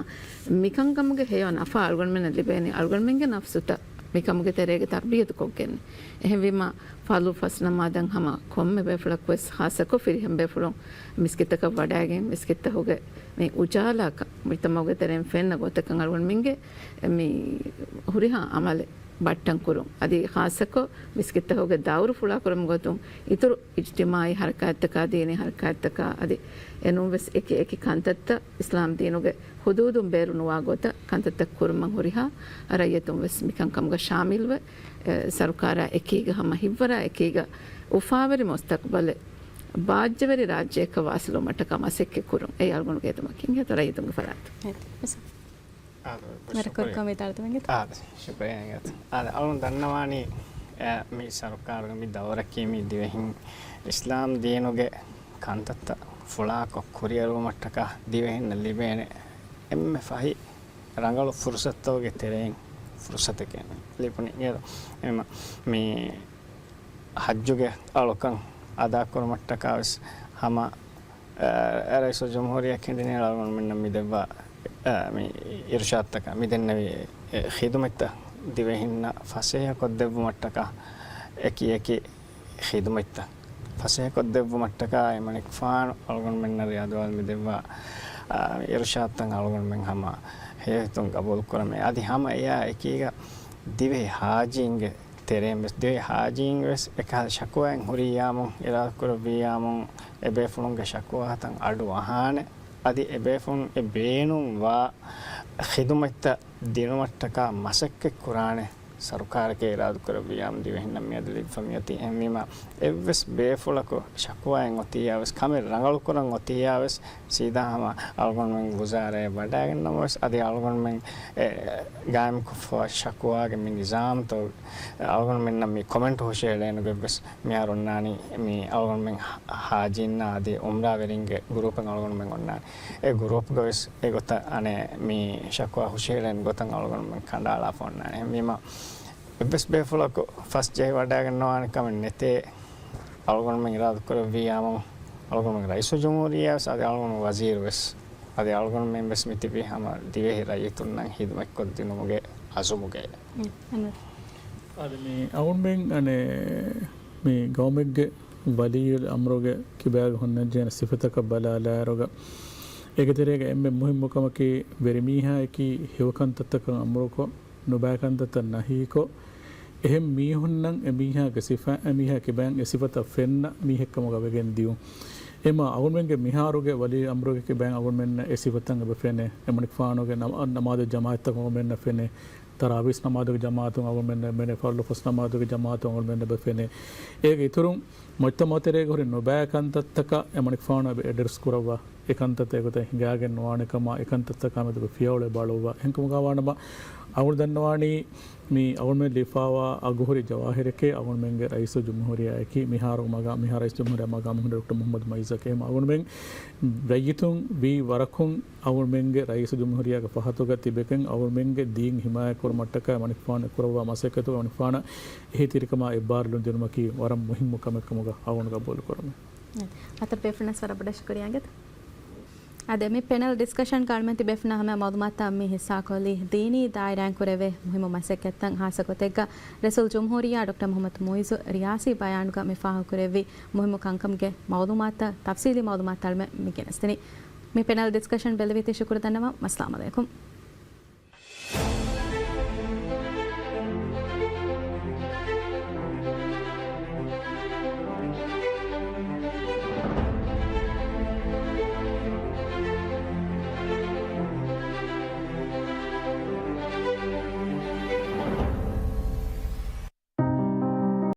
މިކަންކަމުގެ ހެޔޮ ނަފާ އަޅުގަނޑުމެންނަށް ލިބޭނީ، އަޅުގަނޑުމެންގެ ނަފްސުތައް މިކަމުގެ ތެރޭގަ ތަރްބިޔަތު ކޮށްގެން. އެހެންވީމާ، ފަރުޟު ފަސް ނަމާދަށް ހަމަ ކޮންމެ ބޭފުޅަކު ވެސް، ޚާއްޞަކޮށް ފިރިހެން ބޭފުޅުން މިސްކިތަކަށް ވަޑައިގެން، މިސްކިތްތަކުގެ މި އުޖާލާކަން މުޖްތަމަޢުގެ ތެރެއިން ފެންނަ ގޮތަކަށް އަޅުގަނޑުމެންގެ މި ހުރިހާ އަމަލެއް ބައްޓަން ކުރުން. އަދި ޚާއްޞަކޮށް މިސްކިތްތަކުގެ ދައުރު ފުޅާ ކުރުމުގެ ގޮތުން އިތުރު އިޖްތިމާޢީ ޙަރަކާތްތަކާ، ދީނީ ޙަރަކާތްތަކާ، އަދި އެނޫންވެސް އެކި އެކި ކަންތައްތައް، އިސްލާމް ދީނުގެ ޙުދޫދުން ބޭރު ނުވާ ގޮތަށް ކަންތައްތައް ކުރުމަށް ހުރިހާ ރައްޔިތުން ވެސް މިކަންކަމުގަ ޝާމިލްވެ، އެ، ސަރުކާރާ އެކީގަ ހަމަ ހިތްވަރާ އެކީގަ އުފާވެރި މުސްތަޤްބަލެއް ބާއްޖަވެރި ރާއްޖެއަކަށް ވާސިލުވުމަށްޓަކާ މަސައްކަތް ކުރުން. އެއީ އަޅުގަނޑުގެ އެދުމަކީ. އިނގޭތޯ ރައްޔިތުންގެ ފަރާތުން. އާދެ، ވަރަށް ކުރި ކޮންމެ ތާރަތަމެއްގެ. އާދެ، ޝުކުރިއްޔާ. އާދެ، އަޅުން ދަންނަވާނީ، އެ، މި ސަރުކާރުގެ މި ދައުރަކީ މި ދިވެހިން އިސްލާމް ދީނުގެ ކަންތައްތައް ފުޅާކޮށް ކުރިއެރުވުމަށްޓަކާ ދިވެހިންނަށް ލިބޭނެ އެންމެ ފަހި ރަނގަޅު ފުރުސަތުތަކުގެ ތެރެއިން ފުރުސަތެކޭ ލިބުނީ. އެ، އެމަ، މި ޙައްޖުގެ އަޅުކަން އަދާކުރުމަށްޓަކާ ވެސް ހަމަ އަ، ރައީސުލްޖުމްހޫރިއްޔާ ކެނޑިނޭޅަ އަޅުގަނޑުމެންނަށް މި ދެއްވާ، އަ، މި އިރުޝާދުތަކަށް މި ދެންނެވި، އެ، ޚިދުމަތްތައް ދިވެހިންނަށް ފަސޭހަކޮށްދެއްވުމަށްޓަކާ، އެކި އެކި ޚިދުމަތްތައް ފަސޭހަކޮށްދެއްވުމަށްޓަކާ އެމަނިކުފާނު އަޅުގަނޑުމެންނަށް ރިޔާދުވާލަށް މި ދެއްވާ، އަ، އިރުޝާދުތައް އަޅުގަނޑުމެން ހަމަ ހެޔޮހިތުން ގަބޫލުކުރަމޭ. އަދި ހަމަ އެއާ އެކީގަ ދިވެހި ހާޖީންގެ ތެރެއިން ވެސް، ދިވެހި ހާޖީން ވެސް އެކަހަލަ ޝަކުވާއެއް ހުރިއްޔާމު، އިރާދަކުރެއްވިއްޔާމު، އެބޭފުޅުންގެ ޝަކުވާތައް އަޑުއަހާނެ. އަދި އެބޭފުޅުން އެ ބޭނުންވާ ޚިދުމަތްތައް ދިނުމަށްޓަކާ މަސައްކަތް ކުރާނެ ސަރުކާރެކޭ އިރާދަކުރެއްވިއްޔާމު ދިވެހިންނަށް މިއަދު ލިބިފަ މިއޮތީ. އެހެންވީމާ، އެއްވެސް ބޭފުޅަކު ޝަކުވާއެއް އޮތިއްޔާ ވެސް، ކަމެއް ރަނގަޅުކުރަން އޮތިއްޔާ ވެސް، ސީދާ ހަމަ އަޅުގަނޑުމެން ވުޒާރާއަށް ވަޑައިގަންނަމަވެސް، އަދި އަޅުގަނޑުމެން އެ ގާއިމްކޮށްފަ ޝަކުވާގެ މި ނިޒާމްތައް އަޅުގަނޑުމެންނަށް މި ކޮމެންޓް ހުށައެޅޭނުގެ ވެސް މިހާރު އޮންނާނީ މި އަޅުގަނޑުމެން ހާ-، ހާޖީންނާ އަދި އުމްރާވެރިންގެ ގުރޫޕެއް އަޅުގަނޑުމެން އޮންނާނީ. އެ ގުރޫޕްގަ ވެސް އެގޮތަށް އަނެއް މި ޝަކުވާ ހުށައެޅޭނެ ގޮތަށް އަޅުގަނޑުމެން ކަނޑައަޅާފަ އޮންނާނީ. އެހެންވީމަ، އެއްވެސް ބޭފުޅަކު ފަސް ޖެހިވަޑައިގަންނަވާނެ ކަމެއް ނެތޭ. އަޅުގަނޑުމެން އިރާދަކުރެއްވިއްޔާމު، އަޅުގަނޑުމެން ރައީސުލްޖުމްހޫރިއްޔާ ވެސް، އަދި އަޅުގަނޑު ވަޒީރު ވެސް، އަދި އަޅުގަނޑުމެން ވެސް މިތިބީ ހަމަ ދިވެހި ރައްޔިތުންނަށް ޚިދުމަތްކޮށްދިނުމުގެ އަޒުމުގައި. އެ، އަންވަރު. އަދި މި އަޅުގަނޑުމެން އަނެއް މި ގައުމެއްގެ ވަލީއުލް އަމްރުގެ ކިބާގަ ހުންނަންޖެހޭނެ ސިފަތަކަށް ބަލާލާއިރުގަ، އޭގެ ތެރޭގަ އެންމެ މުހިއްމު ކަމަކީ ވެރިމީހާއަކީ ހެޔޮކަންތައްތަކަށް އަމުރުކޮށް، ނުބައިކަންތައްތައް ނަހީކޮށް، އެހެން މީހުންނަށް އެމީހާގެ ސިފަ، އެމީހާ ކިބައިން އެ ސިފަތައް ފެންނަ މީހެއްކަމުގަ ވެގެން ދިޔުން. އެމަ އަޅުގަނޑުމެންގެ މިހާރުގެ ވަލީ އަމްރުގެ ކިބައިން އަޅުގަނޑުމެންނަށް އެ ސިފަތައް އެބަ ފެނޭ. އެމަނިކުފާނުގެ ނަމާ-، ނަމާދު ޖަމާޢަތްތަކުން އަޅުގަނޑުމެންނަށް ފެނޭ. ތަރާވީސް ނަމާދުގެ ޖަމާޢަތުން އަޅުގަނޑުމެންނަށް ފެނޭ. ފަރުލު ފަސް ނަމާދުގެ ޖަމާޢަތުން އަޅުގަނޑުމެންނަށް އެބަ ފެނޭ. އޭގެ އިތުރުން މުޖްތަމަޢު ތެރޭގަ ހުރި ނުބައި ކަންތައްތަކަށް އެމަނިކުފާނު އެބަ އެޑްރެސް ކުރައްވާ، އެކަންތައްތައް އެގޮތަށް ހިނގާގެން ނުވާނެ ކަމަށް، އެކަންތައްތަކާ މެދުގެ ފިޔަވަޅު އެބަ އަޅުއްވާ. އެހެންކަމުގަ ވާނަމަ، އަޅުގަނޑު ދަންނަވާނީ މި އަޅުގަނޑުމެން ލިޔެފައިވާ އަގުހުރި ޖަވާހިރެކޭ އަޅުގަނޑުމެންގެ ރައީސުލްޖުމްހޫރިއްޔާއަކީ މިހާރު މަގާ-، މިހާރު ރައީސުލްޖުމްހޫރިއްޔާ މަގާމު ހުންނަ ޑޮކްޓަރ މުޙައްމަދު މުޢިއްޒަކީ. އެހެން އަޅުގަނޑުމެން ރައްޔިތުން ވީ ވަރަކުން އަޅުގަނޑުމެންގެ ރައީސުލްޖުމްހޫރިއްޔާގެ ފަހަތުގަ ތިބެގެން އަޅުގަނޑުމެންގެ ދީން ހިމާޔަތް ކުރުމަށްޓަކައި އެމަނިކުފާނު ކުރައްވާ މަސައްކަތުގަ އެމަނިކުފާނަށް އެހީތެރިކަމާ އެއްބާރުލުން ދިނުމަކީ ވަރަށް މުހިއްމު ކަމެއް ކަމުގަ އަޅުގަނޑު ގަބޫލު ކުރަމޭ. އަތޮޅު ބޭފުޅުންނަށް ވަރަށް ބޮޑަށް ޝުކުރިއްޔާ އިނގޭތަ؟ އާދެ، މި ޕެނަލް ޑިސްކަޝަންގަ އަޅުގަނޑުމެން ތިބޭފުޅުންނާ ހަމަ މައުލޫމާތުތައް މި ހިއްސާކޮށްލީ ދީނީ ދާއިރާއިން ކުރެވޭ މުހިއްމު މަސައްކަތްތައް، ހާއްސަ ގޮތެއްގަ ރައީސުލްޖުމްހޫރިއްޔާ ޑޮކްޓަރ މުޙައްމަދު މުޢިއްޒު ރިޔާސީ ބަޔާނުގަ މި ފާހަގަކުރެއްވި މުހިއްމު ކަންކަމުގެ މައުލޫމާތުތައް، ތަފްސީލީ މައުލޫމާތުތައް އަޅުގަނޑުމެން މި ގެނެސްދިނީ. މި ޕެނަލް ޑިސްކަޝަން ބެލެވޭތީ ޝުކުރު ދަންނަވަން. އައްސަލާމު ޢަލައިކުމް.